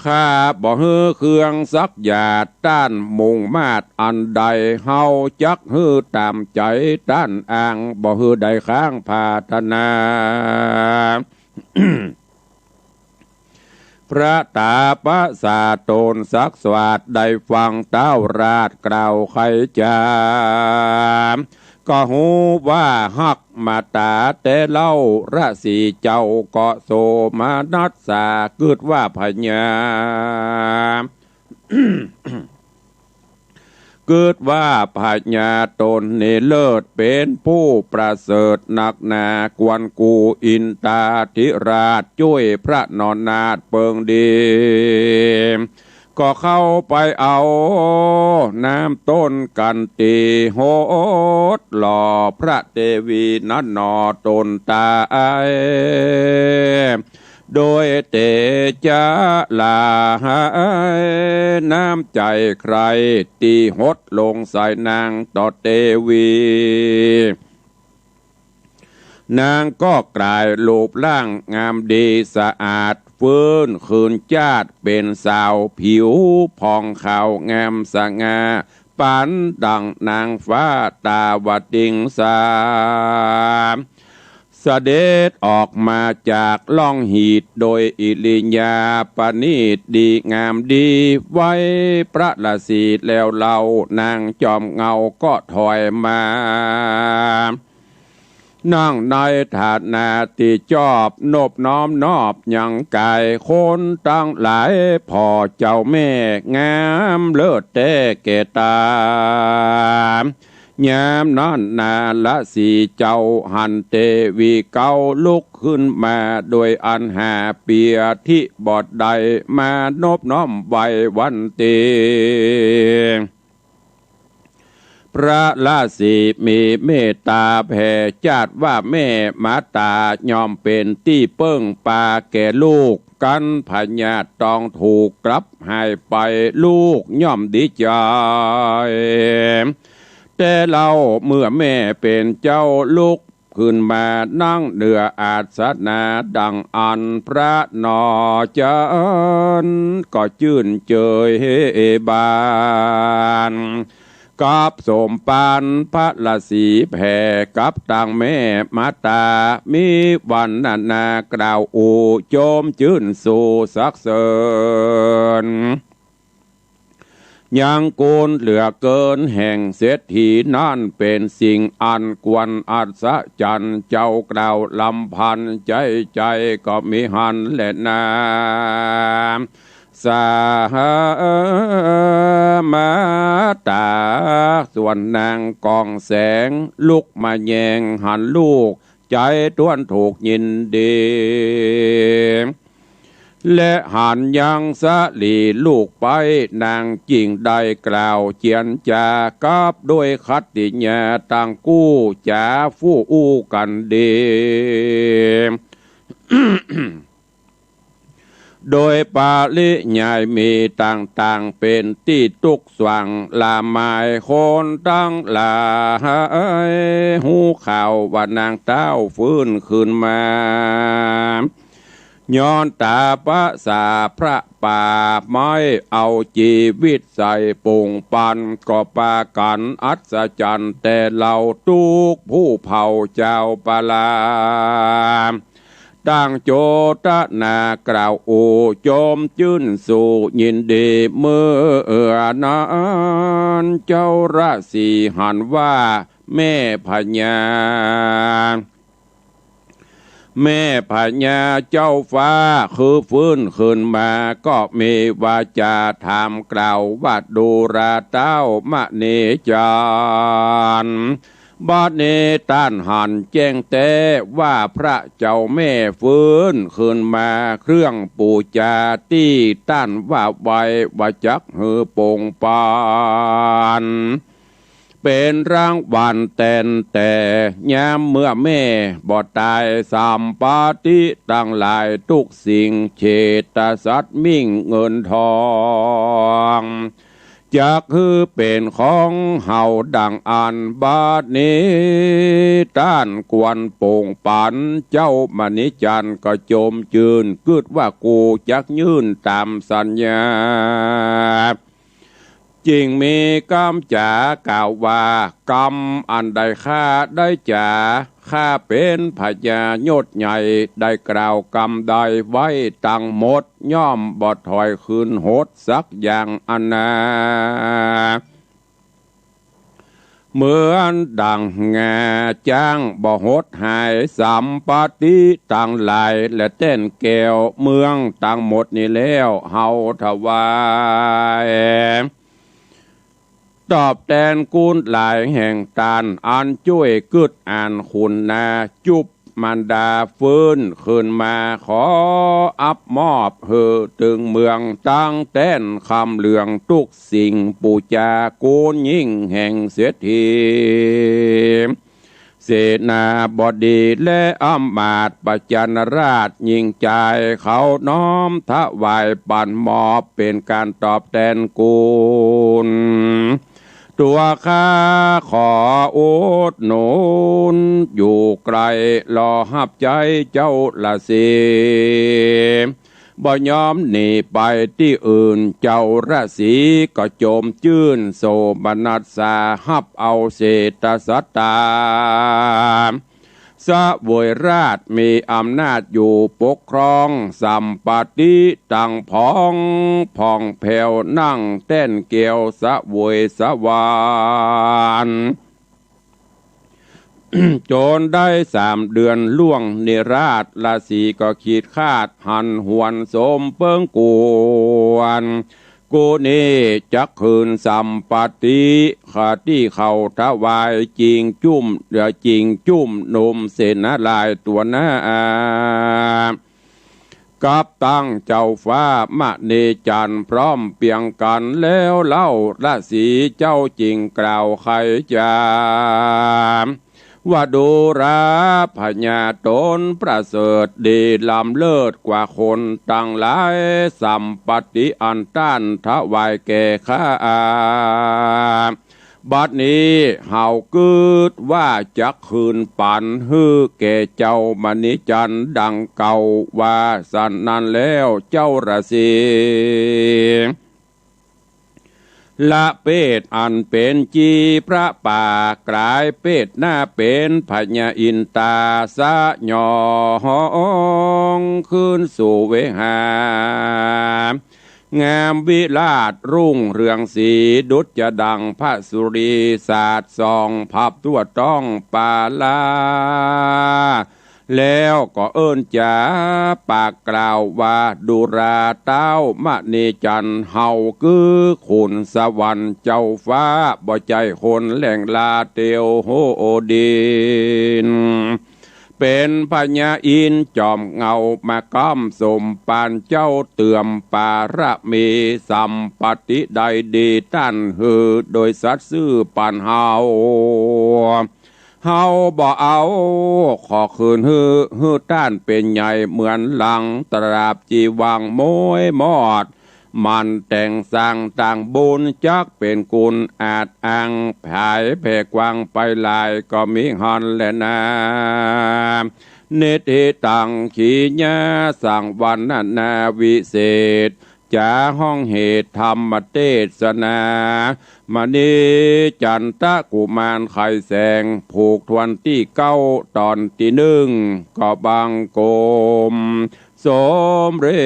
ข้าบ่หื้อเครื่องสักอย่าง ต้านมุ่งมาดอันใด เฮาจักหื้อต๋ามใจ๋ต้านอ้าง บ่หื้อได้ค้างผาถนา พระต๋าประสาทต๋นสักสวาท ได้ฟังเต้าราชกล่าวไขจ๋า ก็ฮู้ว่าฮักมาต๋าแต๊เล่า ฤๅษีเจ้าก็โสมนัสสา กึ๊ดว่าพญา กึ๊ดว่าพญาต๋นนี้เลิศ เป๋นผู้ประเสริฐนักหนา ควรกู้อินทาธิราช จ้วยพระนอนนาถเปิงดี ก็เข้าไปเอาน้ำต้นกันตีหดหล่อพระเตวีนั้นหนอต๋นต๋าย โดยเตจาลา น้ำใจ๋ใคร่ตี้หดลงใส่นางต่อเตวี นางก็ก๋ายรูปร่างงามดีสะอาด ฟื้นคืนจาติเป๋นสาว ผิวผ่องขาวงามสง่า ปานดั่งนางฟ้าตาวติงสา เสด็จออกมาจากล่องหีด โดยอิริยาประณีตดีงามดี ไหว้พระฤๅษีแล้วเล่า นางจอมเหง้าก็ถอยมา นั่งในฐานะตี้จอบนบน้อมนอบยังก๋ายคนตังหลาย ผ่อเจ้าแม่งามเลิศแต๊แก่ต๋า ยามนั้นนาราสีเจ้าหันเตวีเก๊าลุกขึ้นมา โดยอันหาเปียธิบ่ได้ มานบน้อมไหว้วันเต พระราสีมีเมตต๋าแผ่จาติว่า แม่มาต๋าย่อมเป๋นตี้เปิ้งปาแก่ลูก กั๋นพยาธิต้องถูกกลับหายไป ลูกย่อมดีใจ๋ แต่เล่าเมื่อแม่เป๋นเจ้าลุก ขึ้นมานั่งเหนืออาสนะ ดังอั้นพระหนอเจิญ ก็จื้นเจยบาน กับสมภารพระราสีแผ่กับตางแม่มาต๋า มีวรรณนากล่าวอู้จมจื้นสู่สรรเสริญ ยังกู๋นเหลือเกิ๋นแห่งเศรษฐีนั้น เป๋นสิ่งอันควรอัศจรรย์ เจ้ากล่าวลำพัน ใจ๊ใจ๋ก็มีหันแลนา สามาต๋า ส่วนนางกองแสง ลุกมาแยงหันลูก ใจ๋ต้วนถูกยินดี และหันยังสะหลีลูกไป นางจึงได้กล่าวเจียรจากับด้วยขัตติยา ตังกู้จ๋าฟู่อู้กั๋นดี โดยปริยายมีต่างๆ เป๋นตี้ตุ๊กสว่างละมาย คนตังหลายฮู้ข่าวว่านางเต้าฟื้นขึ้นมา ย้อนต๋าประสาพระป่าไม้ เอาจีวิตใส่ปงปัน ก็ปากั๋นอัศจรรย์ แต่เหล่าตุ๊กผู้เผ่าจาวปาลา ต่างโจตนากล่าวอู้จมจื้นสู่ยินดี เมื่อนั้นเจ้าราสีหันว่า แม่พญา แม่พญาเจ้าฟ้า คือฟื้นขึ้นมา ก็มีวาจาถามกล่าวว่า ดูราเต้ามณีจันทร์ บัดนี้ต้านหันแจ้งแต๊ว่าพระเจ้าแม่ฟื้นขึ้นมา เครื่องปู๋จาตี้ต้านว่าไว้ ว่าจักหื้อปงปัน เป๋นรางวัลแตนแต่ ยามเมื่อแม่บ่ต๋าย สัมปติตังหลายตุ๊กสิ่ง เศรษฐสัตว์มิ่งเงินทอง จักหื้อเป๋นของเฮาดังอั้น บัดนี้ต้านควรปงปัน เจ้ามณีจันทร์ก็จมจื้น กึ๊ดว่ากูจักยื่นต๋ามสัญญา จึงมีกำจ๋ากล่าวว่า กำอันใดข้าได้จ๋า ข้าเป๋นพญายศใหญ่ ได้กล่าวกำใดไว้ตังหมด ย่อมบ่ถอยคืนหดสักอย่างอันนา เหมือนดั่งงาจ๊างบ่หดหาย สัมปติตังหลายและแต้นแก้วเมืองตังหมดนี้แล้ว เฮาถวาย ตอบแตนคุณหลายแห่งต้าน อันจ้วยกึ๊ดอ่านคุณนา จุบมารดาฟื้นคืนมา ขออับมอบหื้อตึงเมือง ตังแต้นคำเหลืองตุ๊กสิ่ง ปู๋จากูลยิ่งแห่งเศรษฐี เสนาบดีและอำมาตย์ประจันราช หญิงจายเขาน้อมถวายปันมอบ เป๋นก๋านตอบแตนคุณ ตั๋วข้าขออุดหนุน อยู่ใก้รอฮับใจ๊เจ้าราสี บ่ยอมหนีไปตี้อื่น เจ้าราสีก็จมจื้นโสมนัสสา ฮับเอาเศรษฐสัตว์ต๋า เสวยราชย์มีอำนาจอยู่ปกครอง สัมปติตังผอง ผ่องแผ้วนั่งแต้นแก้วเสวยสวรรค์ จนได้สามเดือนล่วงนิราศ ฤๅษีก็คิดคาดหันหวนสมเปิงควร กูนี้จักคืนสัมปัตติ คติเข้าถวายจิงจุ้ม เอ่อ จิงจุ้มหนุ่มเสนาลายตั๋วหน้า กับตังเจ้าฟ้ามณีจันทร์พร้อมเปียงกั๋นแล้วเล่า ฤๅษีเจ้าจึงกล่าวไขจ๋า ว่าดูราพญาต๋นประเสริฐดีล้ำเลิศกว่าคนตังหลาย สัมปัตติอันต้านถวายแก่ข้า บัดนี้เฮากึ๊ดว่าจักคืนปันหื้อแก่เจ้ามณีจันทร์ดังเก่า ว่าสันนั้นแล้วเจ้าฤๅษี ละเพศอันเป๋นจีพระป่า กลายเพศหน้าเป๋นพญาอินทราสยองคืนสู่เวหา งามวิราชรุ่งเรืองสี ดุจจะดังพระสุริสาดส่อง พับทั่วท้องปาลา แล้วก็เอิ้นจ๋าปากกล่าวว่า ดูราต้าวมณีจันทร์ เฮาคือขุนสวรรค์เจ้าฟ้า บ่ใจ้คนแหล่งลาเตียวโหดิน เป๋นพญาอินทร์จอมเหง้ามาก้ำสมปานเจ้า เติมปารมีสัมปัตติได้ดีต้านหื้อ โดยสัตย์ซื่อปานเฮา เฮาบ่เอา ขอคืนหื้อ หื้อต้านเป๋นใหญ่เหมือนหลัง ตราบจีวังโม้ยมอด หมั่นแต่งสร้างตางบุญ จักเป๋นกุณอาจอ้าง ผายแผ่กว้างไปหลาย ก็มีหั้นแลนา นิทธิตัง ขีญา สังวรรณนาวิเศษ จ๋าฮ้องเหตุธรรมเตสนา มณีจันตะกุมารไขแสง ผูกถ้วนตี้เก้า ต๋อนตี้นึ่ง ก็บังคมสมเร็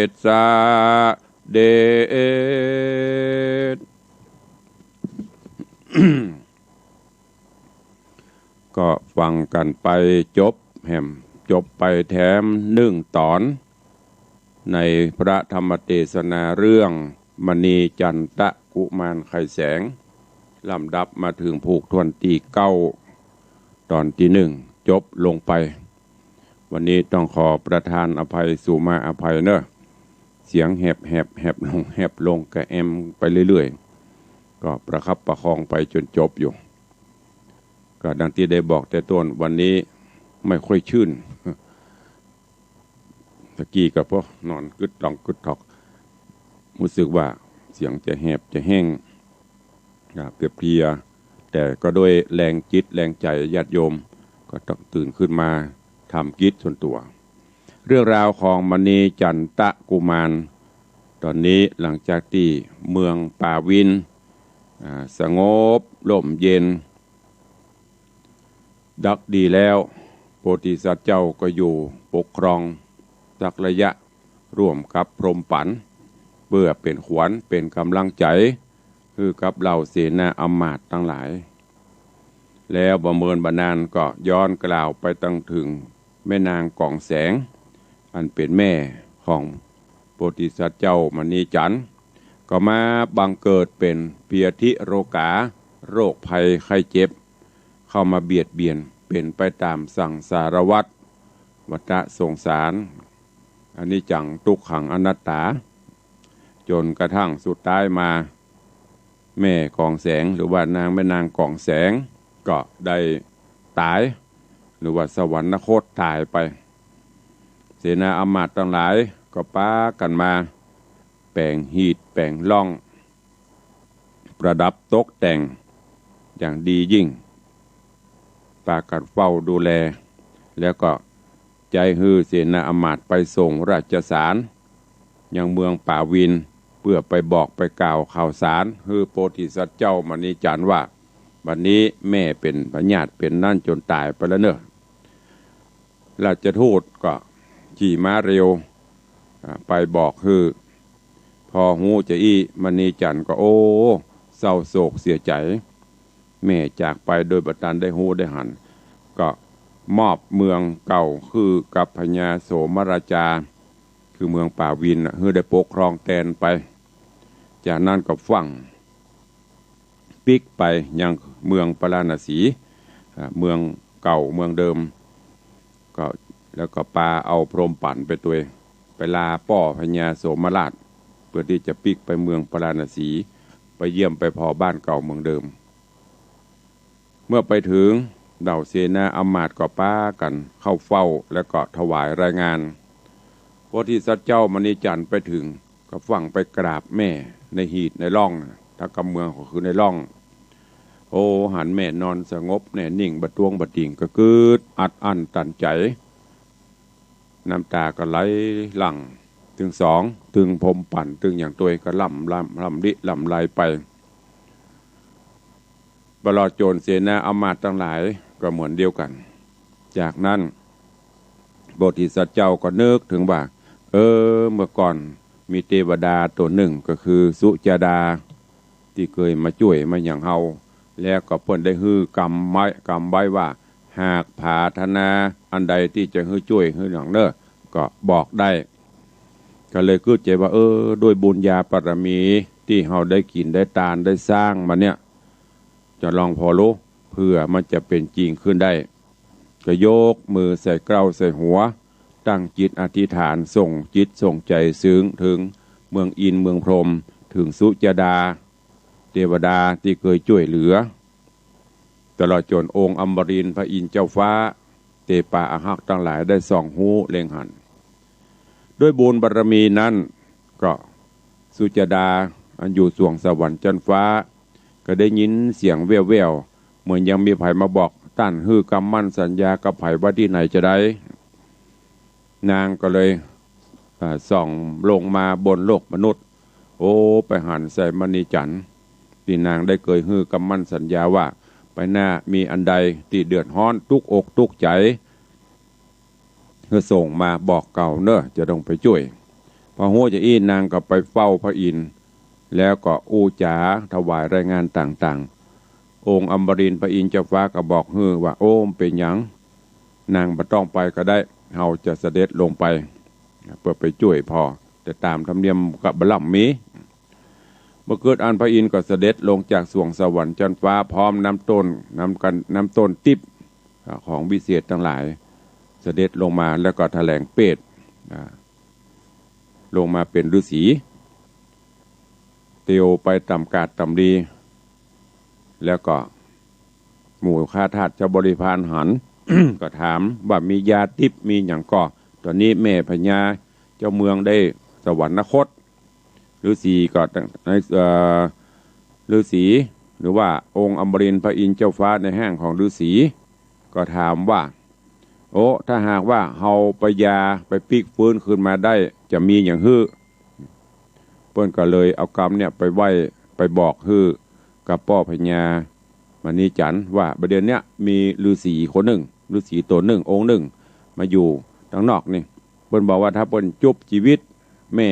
จสะเด็จ ก็ฟังกั๋นไปจบแหม จบไปแถมนึ่งต๋อน ในพระธรรมเตสนาเรื่องมณีจันตะกุมารไขแสง ลำดับมาเถิงผูกถ้วนตี้เก้า ต๋อนตี้นึ่ง จบลงไป วันนี้ต้องขอประทานอภัย สุมาอภัยเนอะ เสียงแหบๆ แหบลง แหบลง กระแอมไปเรื่อยๆ ก็ประคับประคองไปจ๋นจบอยู่ ก็ดังตี้ได้บอกแต่ต้น วันนี้ไม่ค่อยชื่น ตะกี้ก็เพราะนอนกึดต๊องกึดต๊อก ฮู้สึกว่าเสียงจะแหบจะแห้ง อ่า เพลียๆ แต่ก็ด้วยแรงจิตแรงใจ๋ญาติโยม ก็ต้องตื่นขึ้นมาทำกิจส่วนตั๋ว เรื่องราวของมณีจันตะกุมาร ต๋อนนี้หลังจากตี้เมืองป่าวิน อ่า สงบร่มเย็น ดักดีแล้ว โพธิสัตว์เจ้าก็อยู่ปกครองสักระยะ ร่วมกับพรหมปั๋น เปื้อเป๋นขวัญเป๋นก๋ำลังใจ๋ หื้อกับเหล่าเสนาอำมาตย์ตังหลาย แล้วบ่เมินบ่นานก็ย้อนกล่าวไปตังเถิงแม่นางก๋องแสง อันเป๋นแม่ของโพธิสัตว์เจ้ามณีจันทร์ ก็มาบังเกิดเป๋นพยาธิโรคา โรคภัยไข้เจ็บ เข้ามาเบียดเบียน เป๋นไปต๋ามสังสารวัฏ วัฏสงสาร อนิจจัง ทุกขัง อนัตตา จ๋นกระทั่งสุดท้ายมา แม่ก๋องแสง หรือว่านางแม่นางก๋องแสง ก็ได้ต๋าย หรือว่าสวรรคตต๋ายไป เสนาอำมาตย์ตังหลายก็ปากั๋นมาแป๋งหีดแป๋งล่อง ประดับตกแต่งอย่างดียิ่ง ปากั๋นเฝ้าดูแล แล้วก็ใจ๊หื้อเสนาอำมาตย์ไปส่งราชสารยังเมืองป่าวิน เปื้อไปบอกไปกล่าวข่าวสารหื้อโพธิสัตว์เจ้ามณีจันทร์ว่า บัดนี้แม่เป๋นพยาธิเป๋นนั้นจ๋นต๋ายไปแล้วเน่อ ราชทูตก็ขี่ม้าเร็ว อ่า ไปบอกหื้อ พอฮู้จาอี้ มณีจันทร์ก็ โอ้ เศร้าโศกเสียใจ๋ แม่จากไปโดยบ่ตันได้ฮู้ได้หัน ก็มอบเมืองเก่าคือกับพญาโสมราชา คือเมืองป่าวินน่ะ หื้อได้ปกครองแตนไป จากนั้นก็ฟั่งปิ๊กไปยังเมืองปาราณสี อ่า เมืองเก่าเมืองเดิม ก็ แล้วก็ปาเอาพรหมปั่นไปตวย ไปลาป้อพญาโสมราช เปื้อตี้จะปิ๊กไปเมืองปาราณสี ไปเยี่ยมไปผ่อบ้านเก่าเมืองเดิม เมื่อไปเถิง เหล่าเสนาอำมาตย์ก็ปากั๋นเข้าเฝ้า แล้วก็ถวายรายงาน โพธิสัตว์เจ้ามณีจันทร์ไปเถิง ก็ฟั่งไปกราบแม่ในหีดในร่อง ถ้ากำเมืองก็คือในร่อง โอ้ หันแม่นอนสงบแน่นิ่ง บ่ตวงบ่ติ่ง ก็กึ๊ดอัดอั้นตันใจ๋ น้ำต๋าก็ไหลหลั่ง ตึงสอง ตึงพรหมปั่น ตึงหยังตวยก็หลั่ง หลั่ง หลั่งลิหลั่งไหลไป ตลอดจ๋นเสนาอำมาตย์ตังหลายก็เหมือนเดียวกั๋น จากนั้น โพธิสัตว์เจ้าก็นึกเถิงว่า เออ เมื่อก่อนมีเตวดาตั๋วนึ่งก็คือสุจาดา ตี้เกยมาจ้วยมาหยังเฮา แล้วก็เปิ้นได้หื้อกำไว้ กำไว้ว่า หากผาถนาอันใดตี้จะหื้อจ้วยหื้อหยังเน่อ ก็บอกได้ ก็เลยกึ๊ดใจ๋ว่า เออ ด้วยบุญญาบารมีตี้เฮาได้กิ๋นได้ตานได้สร้างมาเนี่ย จะลองผ่อลุ เผื่อมันจะเป๋นจริงขึ้นได้ ก็ยกมือใส่เกล้าใส่หัว ตั้งจิตอธิษฐาน ส่งจิตส่งใจ๋เถิง เถิงเมืองอินทร์เมืองพรหม เถิงสุจาดา เตวดาตี้เกยจ้วยเหลือ ตลอดจ๋นองค์อมรินทร์พระอินทร์เจ้าฟ้า เตปาอาฮักตังหลายได้ส่องฮู้เล็งหัน ด้วยบุญบารมีนั้น ก็สุจาดาอันอยู่สวงสวรรค์จั๊นฟ้า ก็ได้ยินเสียงแว่วๆ เหมือนยังมีใผมาบอก ต้านหื้อกำมั่นสัญญากับใผไว้ตี้ไหนจาใด นางก็เลย อ่า ส่องลงมาบนโลกมนุษย์ โอ้ ไปหันใส่มณีจันทร์ ตี้นางได้เกยหื้อกำมั่นสัญญาว่า ไปหน้ามีอันใดตี้เดือดฮ้อนตุ๊กอกตุ๊กใจ๋ หื้อส่งมาบอกเก่าเน่อ จะต้องไปจ้วย พอฮู้จาอี้นางก็ไปเฝ้าพระอินทร์ แล้วก็อู้จ๋าถวายรายงานต่างๆ องค์อมรินทร์พระอินทร์เจ้าฟ้าก็บอกหื้อว่า โอ้ เป๋นหยัง นางบ่ต้องไปก็ได้ เฮาจะเสด็จลงไป เปื้อไปจ้วยผ่อ แต่ต๋ามธรรมเนียมก็บ่ล่ำมี เมื่อกึ๊ดอั้นพระอินทร์ก็เสด็จลงจากสวงสวรรค์จั๊นฟ้าพร้อมน้ำต้น น้ำกัน น้ำต้นติ๊บ อ่า ของวิเศษตังหลาย เสด็จลงมาแล้วก็แถลงเปรต อ่า ลงมาเป๋นฤๅษี เตียวไปต๋ามกาดต๋ามดี แล้วก็หมู่ข้าทาสเจ้าบริพารหัน ก็ถามว่ามียาติ๊บมีหยังก่อ ต๋อนนี้แม่พญาเจ้าเมืองได้สวรรคต ฤๅษีก็ตั้ง เอ่อ ฤๅษี หรือว่าองค์อมรินทร์พระอินทร์เจ้าฟ้าในฮ่างของฤๅษี ก็ถามว่า โอ้ ถ้าหากว่าเฮาไปยาไปปิ๊กฟื้นคืนมาได้ จะมีหยังหื้อ เปิ้นก็เลยเอากำเนี่ยไปไหว้ ไปบอกหื้อกับป้อพญามณีจันทร์ว่า บ่าเดี่ยวเนี้ยมีฤๅษีคนนึ่ง ฤๅษีต๋นนึ่ง องค์นึ่ง มาอยู่ตังนอกนี่ เปิ้นบอกว่าถ้าเปิ้นจุบจีวิตแม่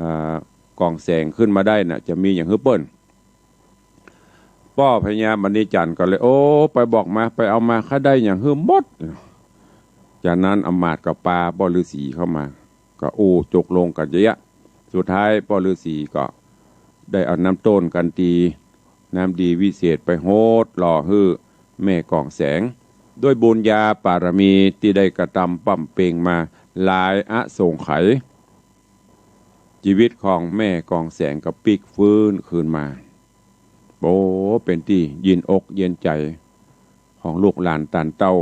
อ่า กองแสงขึ้นมาได้น่ะ จะมีหยังหื้อเปิ้น ป้อพญามณีจันทร์ก็เลย โอ้ ไปบอกมา ไปเอามา ข้าได้หยังหื้อหมด จากนั้นอำมาตย์ก็ปาป้อฤๅษีเข้ามา ก็อู้ตกลงกั๋นเยอะแยะ สุดท้ายป้อฤๅษีก็ได้เอาน้ำต้นกันตี น้ำดีวิเศษไปหดหล่อหื้อแม่กองแสง ด้วยบุญญาปารมีตี้ได้กระตำบำเพ็ญมาหลายอสงไขย จีวิตของแม่กองแสงก็ปิ๊กฟื้นคืนมา โอ้ เป๋นตี้เย็นอกเย็นใจ๋ของลูกหลานต้านเต้า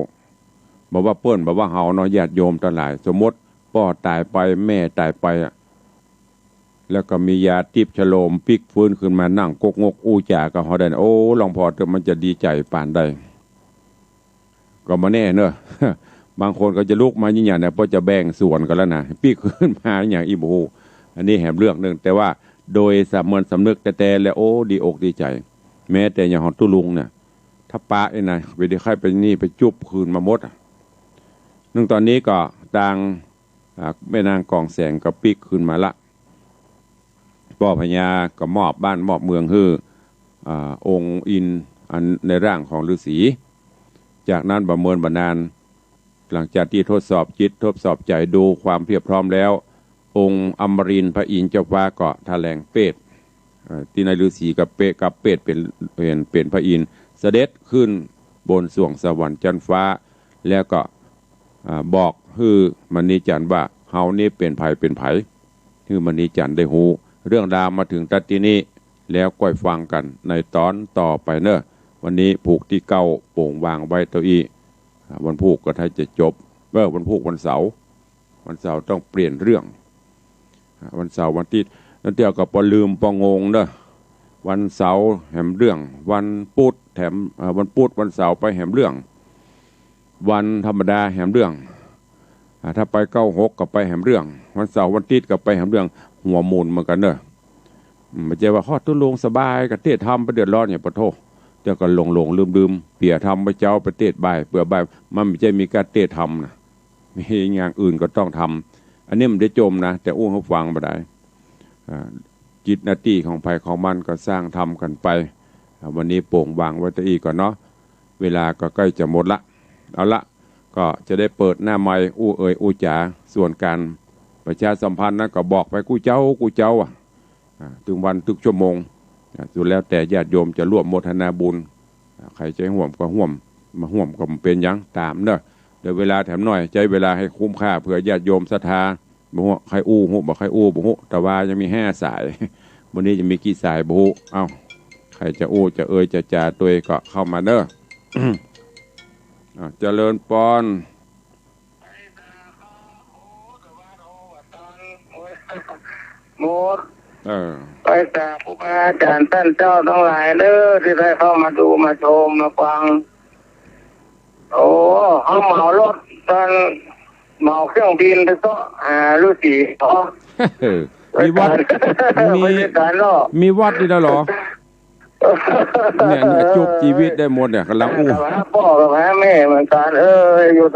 บ่ว่าเปิ้น บ่ว่าเฮาเนาะ ญาติโยมตังหลาย สมมติป้อต๋ายไป แม่ต๋ายไปอะ แล้วก็มียาติ๊บชโลมปิ๊กฟื้นคืนมา นั่งกกงกอู้จ๋ากับเฮาได้นะ โอ้ หลวงพ่อเต๊อะ มันจะดีใจ๋ปานใด ก็บ่แน่เนอะ บางคนก็จะลุกมาอย่างเนี้ยนะ ป้อจะแบ่งสวนกั๋นแล้วนะ ปิ๊กคืนมาอย่างอี้ โอ้โห อันนี้แหมเรื่องนึ่ง แต่ว่าโดยสามัญสำนึกแต๊ๆ แล้ว โอ้ ดีอกดีใจ๋ แม้แต่อย่างของตุ๊ลุงเนี่ย ถ้าปะนี่นะ ไปได้ใค่ไปนี่ ไปจุบคืนมาหมดอะ นึ่งต๋อนนี้ก็ตาง อ่า แม่นางกองแสงก็ปิ๊กคืนมาละ ป้อพญาก็มอบบ้านมอบเมืองหื้อ อ่า องค์อินทร์ อันในร่างของฤๅษี จากนั้นบ่เมินบ่นาน หลังจากตี้ทดสอบจิตทดสอบใจ๋ดูความเพียบพร้อมแล้ว องค์อมรินทร์พระอินทร์เจ้าฟ้าก็แถลงเปรต เอ่อ ตี้ในฤๅษีกับเปรต กับเปรตเป๋น เป๋น เป๋นพระอินทร์ เสด็จขึ้นบนสวงสวรรค์จั๊นฟ้า แล้วก็ อ่า บอกหื้อมณีจันทร์ว่า เฮานี้เป๋นใผเป๋นใผ หื้อมณีจันทร์ได้ฮู้ เรื่องราวมาเถิงตั๊ดตี้นี้ แล้วก้อยฟังกั๋นในต๋อนต่อไปเน่อ วันนี้ผูกตี้เก๊า โป่งวางไว้เต้าอี้ อ่า วันพูกก็ถ้าจะจบ เออ วันพูกวันเสาร์ วันเสาร์ต้องเปลี่ยนเรื่อง อ่า วันเสาร์วันอาทิตย์ แล้วเดี๋ยวก็ปอลืมปองงเน่อ วันเสาร์แหมเรื่อง วันพุธแถม อ่า วันพุธวันเสาร์ไปแหมเรื่อง วันธรรมดาแหมเรื่อง อ่า ถ้าไปเก๊าหกก็ไปแหมเรื่อง วันเสาร์วันอาทิตย์ก็ไปแหมเรื่อง หัวหมุนเหมือนกั๋นเน่อ อืม บ่ใจ้ว่า ฮอดตุ๊ลุงสบาย ก็เตะธรรมไปเดือดร้อนหยัง ปะโธ่ เดี๋ยวก็หลงๆ ลืมๆ เปียธรรมไปเจ๊า ไปเตะบ่าย เปื้อบ่าย มันบ่ใจ้มีก๋านเตะธรรมนะ มีอย่างอื่นก็ต้องทำ อันนี้มันได้จมนะ แต่อู้หื้อฟังบ่ดาย อ่า จิตหน้าตี้ของใผของมันก็สร้างธรรมกั๋นไป อ่า วันนี้โป่งวางไว้เต้าอี้ก่อนเนาะ เวลาก็ใก้จะหมดละ เอาละ ก็จะได้เปิดหน้าไมค์อู้เอ่ยอู้จ๋า ส่วนก๋านประชาสัมพันธ์นั้นก็บอกไปกู้เจ๊ากู้เจ๊าอะ อ่า ตึงวันตึงชั่วโมง อ่า สุดแล้วแต่ญาติโยมจะร่วมโมทนาบุญ อ่า ใผจะฮ่วมก็ฮ่วม บ่ฮ่วมก็บ่เป๋นหยัง ต๋ามเน่อ เดี๋ยวเวลาแถมหน้อย ใจ๊เวลาหื้อคุ้มค่าเปื้อญาติโยมศรัทธา บ่ฮู้ใผอู้ฮู้ บ่ใผอู้บ่ฮู้ แต่ว่ายังมีห้าสาย วันนี้จะมีกี่สายบ่ฮู้ เอ้า ใผจะอู้จะเอ่ยจะจ๋าตวยก็เข้ามาเน่อ อ่า เจริญปอน หมด เออ ไปกราบครูบาอาจ๋ารย์ต้านเจ้าตังหลายเน่อ ตี้ได้เข้ามาดูมาชมมาฟัง โอ้ เขาเหมารถ ตอนเหมาเครื่องบินไปเซาะหาฤๅษี อ๋อ มีวัด มี ไปด้วยกั๋นเนาะ มีวัดนี่แล้วเหรอ เนี่ย เนี่ย จุบจีวิตได้หมดเนี่ย ก๋ำลังอู้ กับหาป้อกับหาแม่เหมือนกั๋น เออ อยู่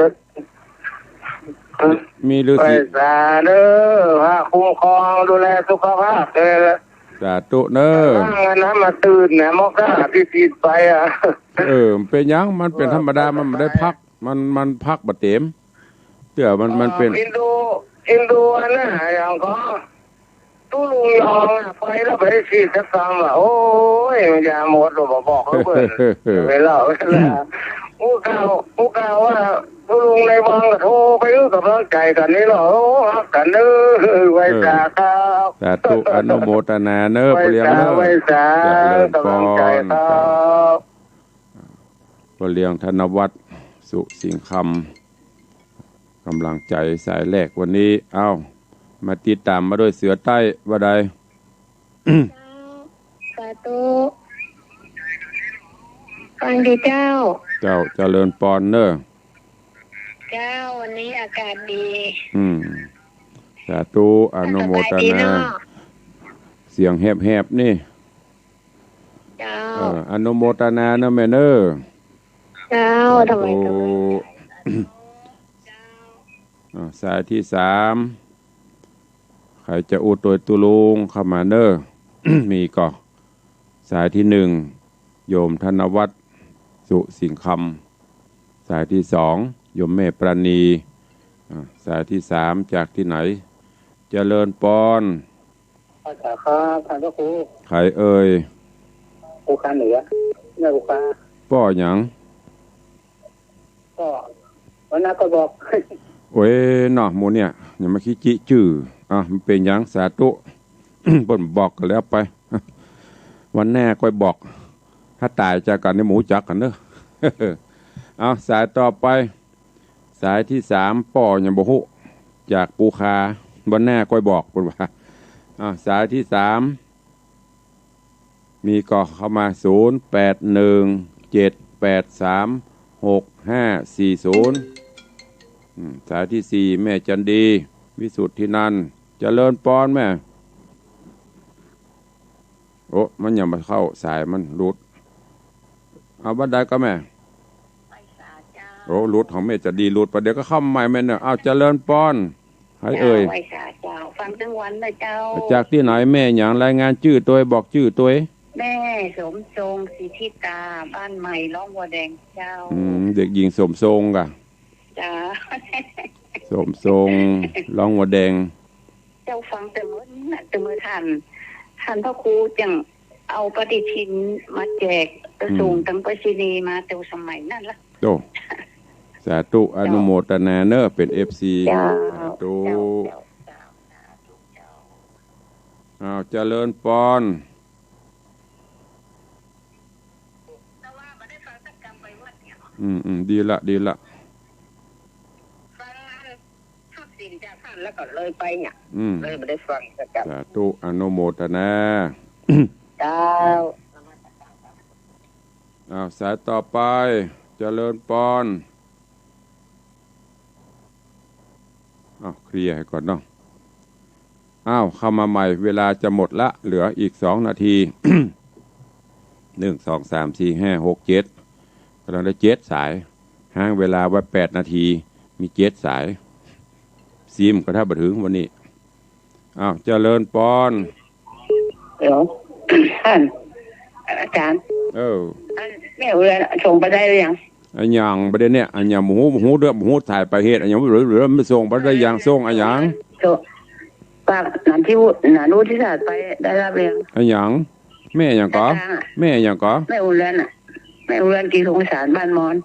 มีฤๅษี ไหว้สาเน่อ พระคุ้มครองดูแลสุขภาพเน่อ สาธุเน่อ เงินนั้นมาตื่นเนี่ย มอก้าที่ผิดไปอ่ะ เออ มันเป๋นหยัง มันเป๋นธรรมดา มันบ่ได้พัก มัน มันพักบ่เต๋ม เตื้อมัน มันเป๋น อินโด อินโดอันนั้นอย่างก็ ตุ๊ลุงยองอะ ไปแล้วไปฉีดสักกำอะ โอ้ย มันยาหมดแล้ว บ่บอกเขาเบิ่ง เวลา เวลา ฮู้ข่าว ฮู้ข่าวว่าตุ๊ลุงในวังก็โทรไป เออ กำลังใจ๋กั๋นนี่เนาะ โอ้ ฮักกั๋นเน่อ ไหว้สาครับ สาธุ อนุโมทนาเน่อ ไหว้สา ป้อเลี้ยงเน่อ ไหว้สา เจริญปอน กำลังใจ๋ครับ ป้อเลี้ยงธนวัฒน์ สุสิงห์คำ ก๋ำลังใจ๋สายแรกวันนี้ เอ้า มาติดต๋ามมาด้วยเสือใต้ ว่าใด เจ้า สาธุ ฟังดีเจ้า เจ้า เจริญปอนเน่อ เจ้า วันนี้อากาศดี อืม สาธุ อนุโมทนา สบายดีเนาะ เสียงแหบๆ นี่ เจ้า เออ อนุโมทนาเน่อแม่เน่อ เจ้า สาธุ ทำไมก็ไม่ เจ้า อ่า สายตี้สาม ใผจะอู้ตวยตุ๊ลุงเข้ามาเน่อ มีก่อ สายตี้หนึ่ง โยมธนวัฒน์ สุสิงห์คำ สายตี้สอง โยมแม่ปราณี อ่า สายตี้สาม จากตี้ไหน เจริญปอน ไหว้สาครับ ท่านพระครู ใผเอ่ย ครูคาเหนือ แม่ครูคา ป้อหยัง ก็วันหน้าก็บอก โอ้ยเนาะ หมู่เนี่ย อย่ามาขี้จิจื้อ อ่ะ มันเป๋นหยัง สาธุ เปิ้นบอกก็แล้วไป วันหน้าก้อยบอก ถ้าต๋ายจากกั๋นนี่บ่ฮู้จักกั๋นเน่อ เอา สายต่อไป สายตี้สาม ป้อหยังบ่ฮู้ จากปูคา วันหน้าก้อยบอก เปิ้นว่า อ่ะ สายตี้สาม มีก่อเข้ามา ศูนย์แปดหนึ่ง เจ็ดแปดสาม หกห้าสี่ศูนย์ อืม สายตี้สี่ แม่จันดี วิสุทธินันท์ เจริญปอนแม่ โอ้ มันยังบ่เข้า สายมันหลุด เอา บ่าใดก่อแม่ ไหว้สาเจ้า โอ้ หลุด ของแม่จันดีหลุด ประเดี๋ยวก็เข้ามาใหม่แม่เน่อ เอา เจริญปอน ใผเอ่ย เจ้า ไหว้สาเจ้า ฟังตึงวันเลยเจ้า จากตี้ไหนแม่หยัง รายงานจื้อตวย บอกจื้อตวย แม่สมทรง สิทธิตา บ้านใหม่ ร่องวัวแดงเจ้า อืม เด็กหญิงสมทรงก่ะ เจ้า สมทรง ร่องวัวแดง เจ้าฟังแต่เมื่อนั้นน่ะ แต่เมื่อท่าน ท่านพระครูจังเอาปฏิทินมาแจก อืม ส่งตางไปรษณีย์มาแต่สมัยนั้นละ โอ้ สาธุ เจ้า อนุโมทนาเนอะ เป๋น เอฟซี เจ้า สาธุ เจ้า เจ้า เจ้า สาธุ เจ้า อ้าว เจริญปอน แต่ว่าบ่ได้ฟังสักกำไปวัดเนี่ย อืม อืม ดีละ ดีละ ฟังงานชุดศีลจากท่านแล้วก็เลยไปเนี่ย อืม เลยบ่ได้ฟังสักกำ สาธุ อนุโมทนา เจ้า อ้าว สายต่อไป เจริญปอน อ้าว เคลียร์ให้ก่อนเนาะ อ้าว เข้ามาใหม่ เวลาจะหมดละ เหลืออีกสองนาที หนึ่ง สอง สาม สี่ ห้า หก เจ็ด กำลังได้เจ็ดสาย ฮ้างเวลาไว้แปดนาที มีเจ็ดสาย ซิมก็ถ้าบ่ถึงวันนี้ อ้าว เจริญปอน เดี๋ยว ท่าน อาจารย์ เออ อันแม่อุเรือนส่งไปได้หรือยัง อะหยังบ่ได้เนี่ย อะหยังบ่ฮู้ บ่ฮู้เรื่อง บ่ฮู้สายปลายเหตุ อะหยังบ่รู้ บ่ส่งไปได้หยัง ส่งอะหยัง ส่ง ฝากหนานที่วุ หนานวุฒิศาสตร์ไปได้รับหรือยัง อะหยัง แม่อะหยังก่อ อาจารย์อะ แม่อะหยังก่อ แม่อุเรือนอะ แม่อุเรือนกิติพงษ์ไพศาล บ้านมอน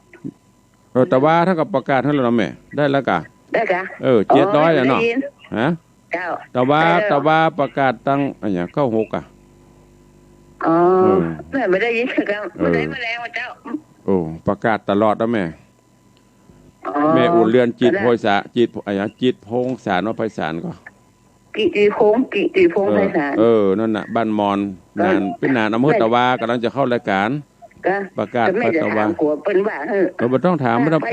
เออ ตะวาท่านก็ประกาศหั้นแล้วเนาะแม่ ได้แล้วก่ะ ได้ก่ะ เออ อ๋อ เจ็ดร้อยแล้วเนาะ ได้ยิน ฮะ เจ้า ตะวา ได้แล้ว ตะวาประกาศตัง อะหยัง เก้าหก อ่ะ อ๋อ เออ แม่บ่ได้ยินสักกำ เออ บ่ได้มาแล้วเจ้า โอ้ ประกาศตลอดแล้วแม่ อ๋อ แม่อุเรือนจิต ก็ได้ โพยสา จิต อะหยัง จิตพงษ์ไพศาลเนาะ ไพศาลก่อ กิติพงษ์ กิติพงษ์ เออ ไพศาล เออ นั่นน่ะ บ้านมอน ก็ นาน เป๋นหนานอำเภอตะวา กำลังจะเข้ารายการ ก็ ประกาศ ก็แม่จะ ตะวา ถามกั๋วเปิ้นว่า เออ เออ บ่ต้องถาม บ่ต้อง ไป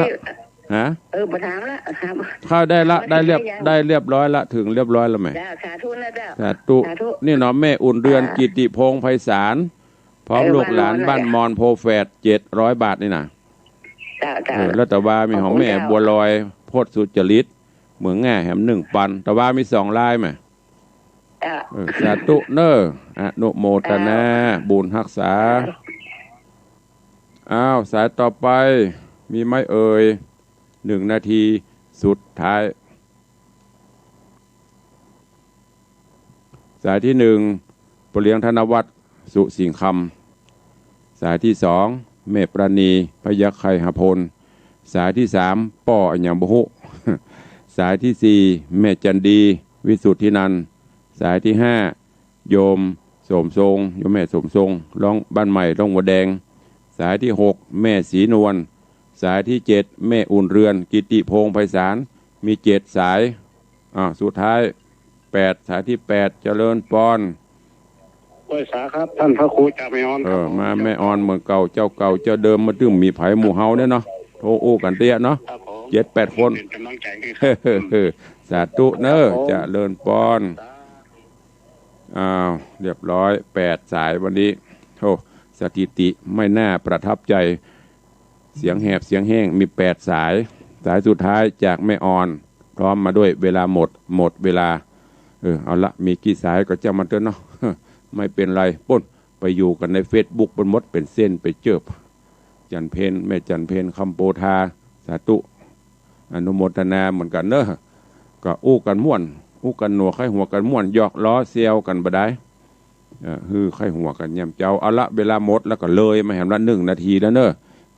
ฮะ เออ บ่ถามละ ถาม เข้าได้ละ ไม่ ได้เรียบ ไม่ ได้เรียบร้อยละ ถึงเรียบร้อยแล้วแหม จ้า สาธุนะเจ้า สาธุ สาธุ นี่เนาะ แม่อุเรือน อ่า กิติพงษ์ไพศาล พร้อม เออ ลูกหลาน บ้านมอน บ้านมอนโพธิ์แฝด เจ็ดร้อยบาทนี่นะ จ้า จ้า เออ แล้วตะวามีของแม่ ขอบคุณเจ้า บัวลอย โพธิ์สุจริต เมืองแง่แหม หนึ่งปัน ตะวามีสองลายแหม จ้า เออ สาธุเนอะ อนุโมทนา จ้า บุญฮักษา จ้า อ้าว สายต่อไป มีไหมเอ่ย หนึ่งนาทีสุดท้าย สายที่หนึ่ง ป้อเลี้ยงธนวัฒน์ สุสิงห์คำ สายที่สอง แม่ปราณี พยัคฆ์ไคหพล สายที่สาม ป้ออะหยังบ่ฮู้ สายที่สี่ แม่จันดี วิสุทธินันท์ สายที่ห้า โยมสมทรง โยมแม่สมทรง ร่องบ้านใหม่ ร่องวัวแดง สายที่หก แม่ศรีนวล สายที่เจ็ด แม่อุเรือน กิติพงษ์ไพศาล มีเจ็ดสาย อ่า สุดท้าย แปด สายที่แปด เจริญปอน ไหว้สาครับ ท่านพระครูจากแม่ออน เออ ครับผม มาแม่ออนเหมือนเก่า เจ้าเก่าเจ้าเดิม มาตึงมีไผหมู่เฮาเนี่ยเนาะ โทรอู้กั๋นเตี้ยเนาะ ครับผม เจ็ดแปดคน เป๋นก๋ำลังใจ๋หื้อครับ สาธุเนอะ ครับผม เจริญปอน อ้าว เรียบร้อย แปดสายวันนี้ โอ้ สถิติไม่น่าประทับใจ๋ เสียงแหบเสียงแห้ง มีแปดสาย สายสุดท้ายจากแม่ออน พร้อมมาด้วย เวลาหมด หมดเวลา เออ เอาละ มีกี่สายก็จ้างมันเถอะเนาะ ไม่เป๋นไร ปู๊น ไปอยู่กั๋นในเฟซบุ๊ก มันหมดเป๋นเส้นไปเจิบ จันเพ็ญ แม่จันเพ็ญ คำโพธา สาธุ อนุโมทนาเหมือนกั๋นเนอะ ก็อู้กั๋นม่วน อู้กั๋นหนัวไข้หัวกั๋นม่วน หยอกล้อแซวกั๋นบ่ดาย เอ่อ หื้อไข้หัวกั๋นยามเจ๊า เอาละ เวลาหมดแล้วก็เลยมาแหมละหนึ่งนาทีแล้วเนอะ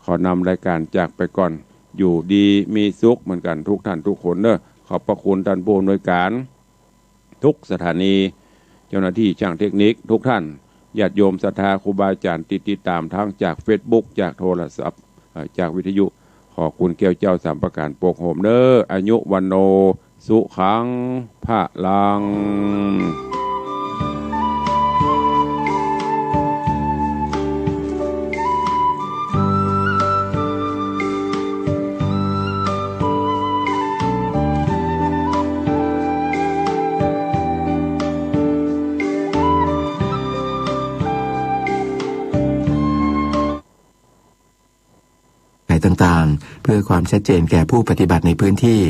ขอนำรายการจากไปก่อน อยู่ดีมีสุขเหมือนกั๋นทุกท่านทุกคนเนอะ ขอบพระคุณท่านผู้อำนวยการ ทุกสถานี เจ้าหน้าที่ช่างเทคนิคทุกท่าน ญาติโยมศรัทธาครูบาอาจ๋ารย์ที่ติดต๋ามทางจากเฟซบุ๊ก จากโทรศัพท์ เอ่อ จากวิทยุ ขอคุณแก้วเจ้าสามประก๋านปกโฮมเนอะ อายุวัณโณ สุขัง พลัง ไหนต่างๆ เพื่อความชัดเจนแก่ผู้ปฏิบัติในพื้นที่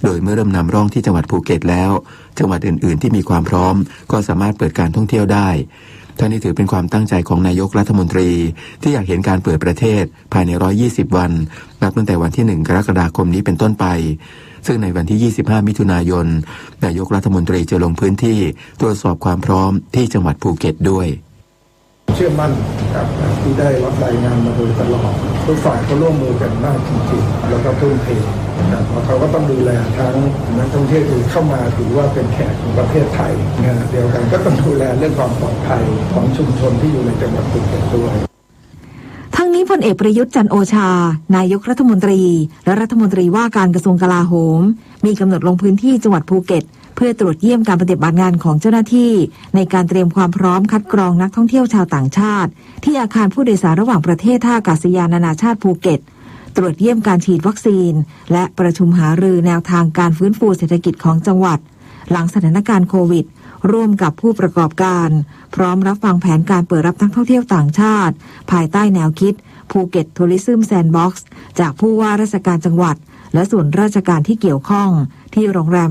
โดยเมื่อเริ่มนำร่องที่จังหวัดภูเก็ตแล้ว จังหวัดอื่นๆ ที่มีความพร้อมก็สามารถเปิดการท่องเที่ยวได้ ทั้งนี้ถือเป็นความตั้งใจของนายกรัฐมนตรี ที่อยากเห็นการเปิดประเทศภายใน ร้อยยี่สิบ วัน นับตั้งแต่วันที่ หนึ่ง กรกฎาคมนี้เป็นต้นไป ซึ่งในวันที่ ยี่สิบห้า มิถุนายน นายกรัฐมนตรีจะลงพื้นที่ตรวจสอบความพร้อมที่จังหวัดภูเก็ตด้วย เชื่อมั่นครับ ที่ได้รับรายงานมาโดยตลอด ทุกฝ่ายก็ร่วมมือกันมากจริงๆ แล้วก็ทุ่มเทนะครับ เพราะเขาก็ต้องดูแลทั้งนักท่องเที่ยวที่เข้ามาถือว่าเป็นแขกของประเทศไทย ขณะเดียวกันก็ต้องดูแลเรื่องความปลอดภัยของชุมชนที่อยู่ในจังหวัดภูเก็ตด้วย ทั้งนี้พลเอกประยุทธ์ จันทร์โอชา นายกรัฐมนตรี และรัฐมนตรีว่าการกระทรวงกลาโหม มีกำหนดลงพื้นที่จังหวัดภูเก็ต เพื่อตรวจเยี่ยมการปฏิบัติงานของเจ้าหน้าที่ ในการเตรียมความพร้อมคัดกรองนักท่องเที่ยวชาวต่างชาติ ที่อาคารผู้โดยสารระหว่างประเทศท่าอากาศยานนานาชาติภูเก็ต ตรวจเยี่ยมการฉีดวัคซีน และประชุมหารือแนวทางการฟื้นฟูเศรษฐกิจของจังหวัด หลังสถานการณ์โควิด ร่วมกับผู้ประกอบการ พร้อมรับฟังแผนการเปิดรับนักท่องเที่ยวต่างชาติ ภายใต้แนวคิด Phuket Tourism Sandbox จากผู้ว่าราชการจังหวัด และส่วนราชการที่เกี่ยวข้อง ที่โรงแรม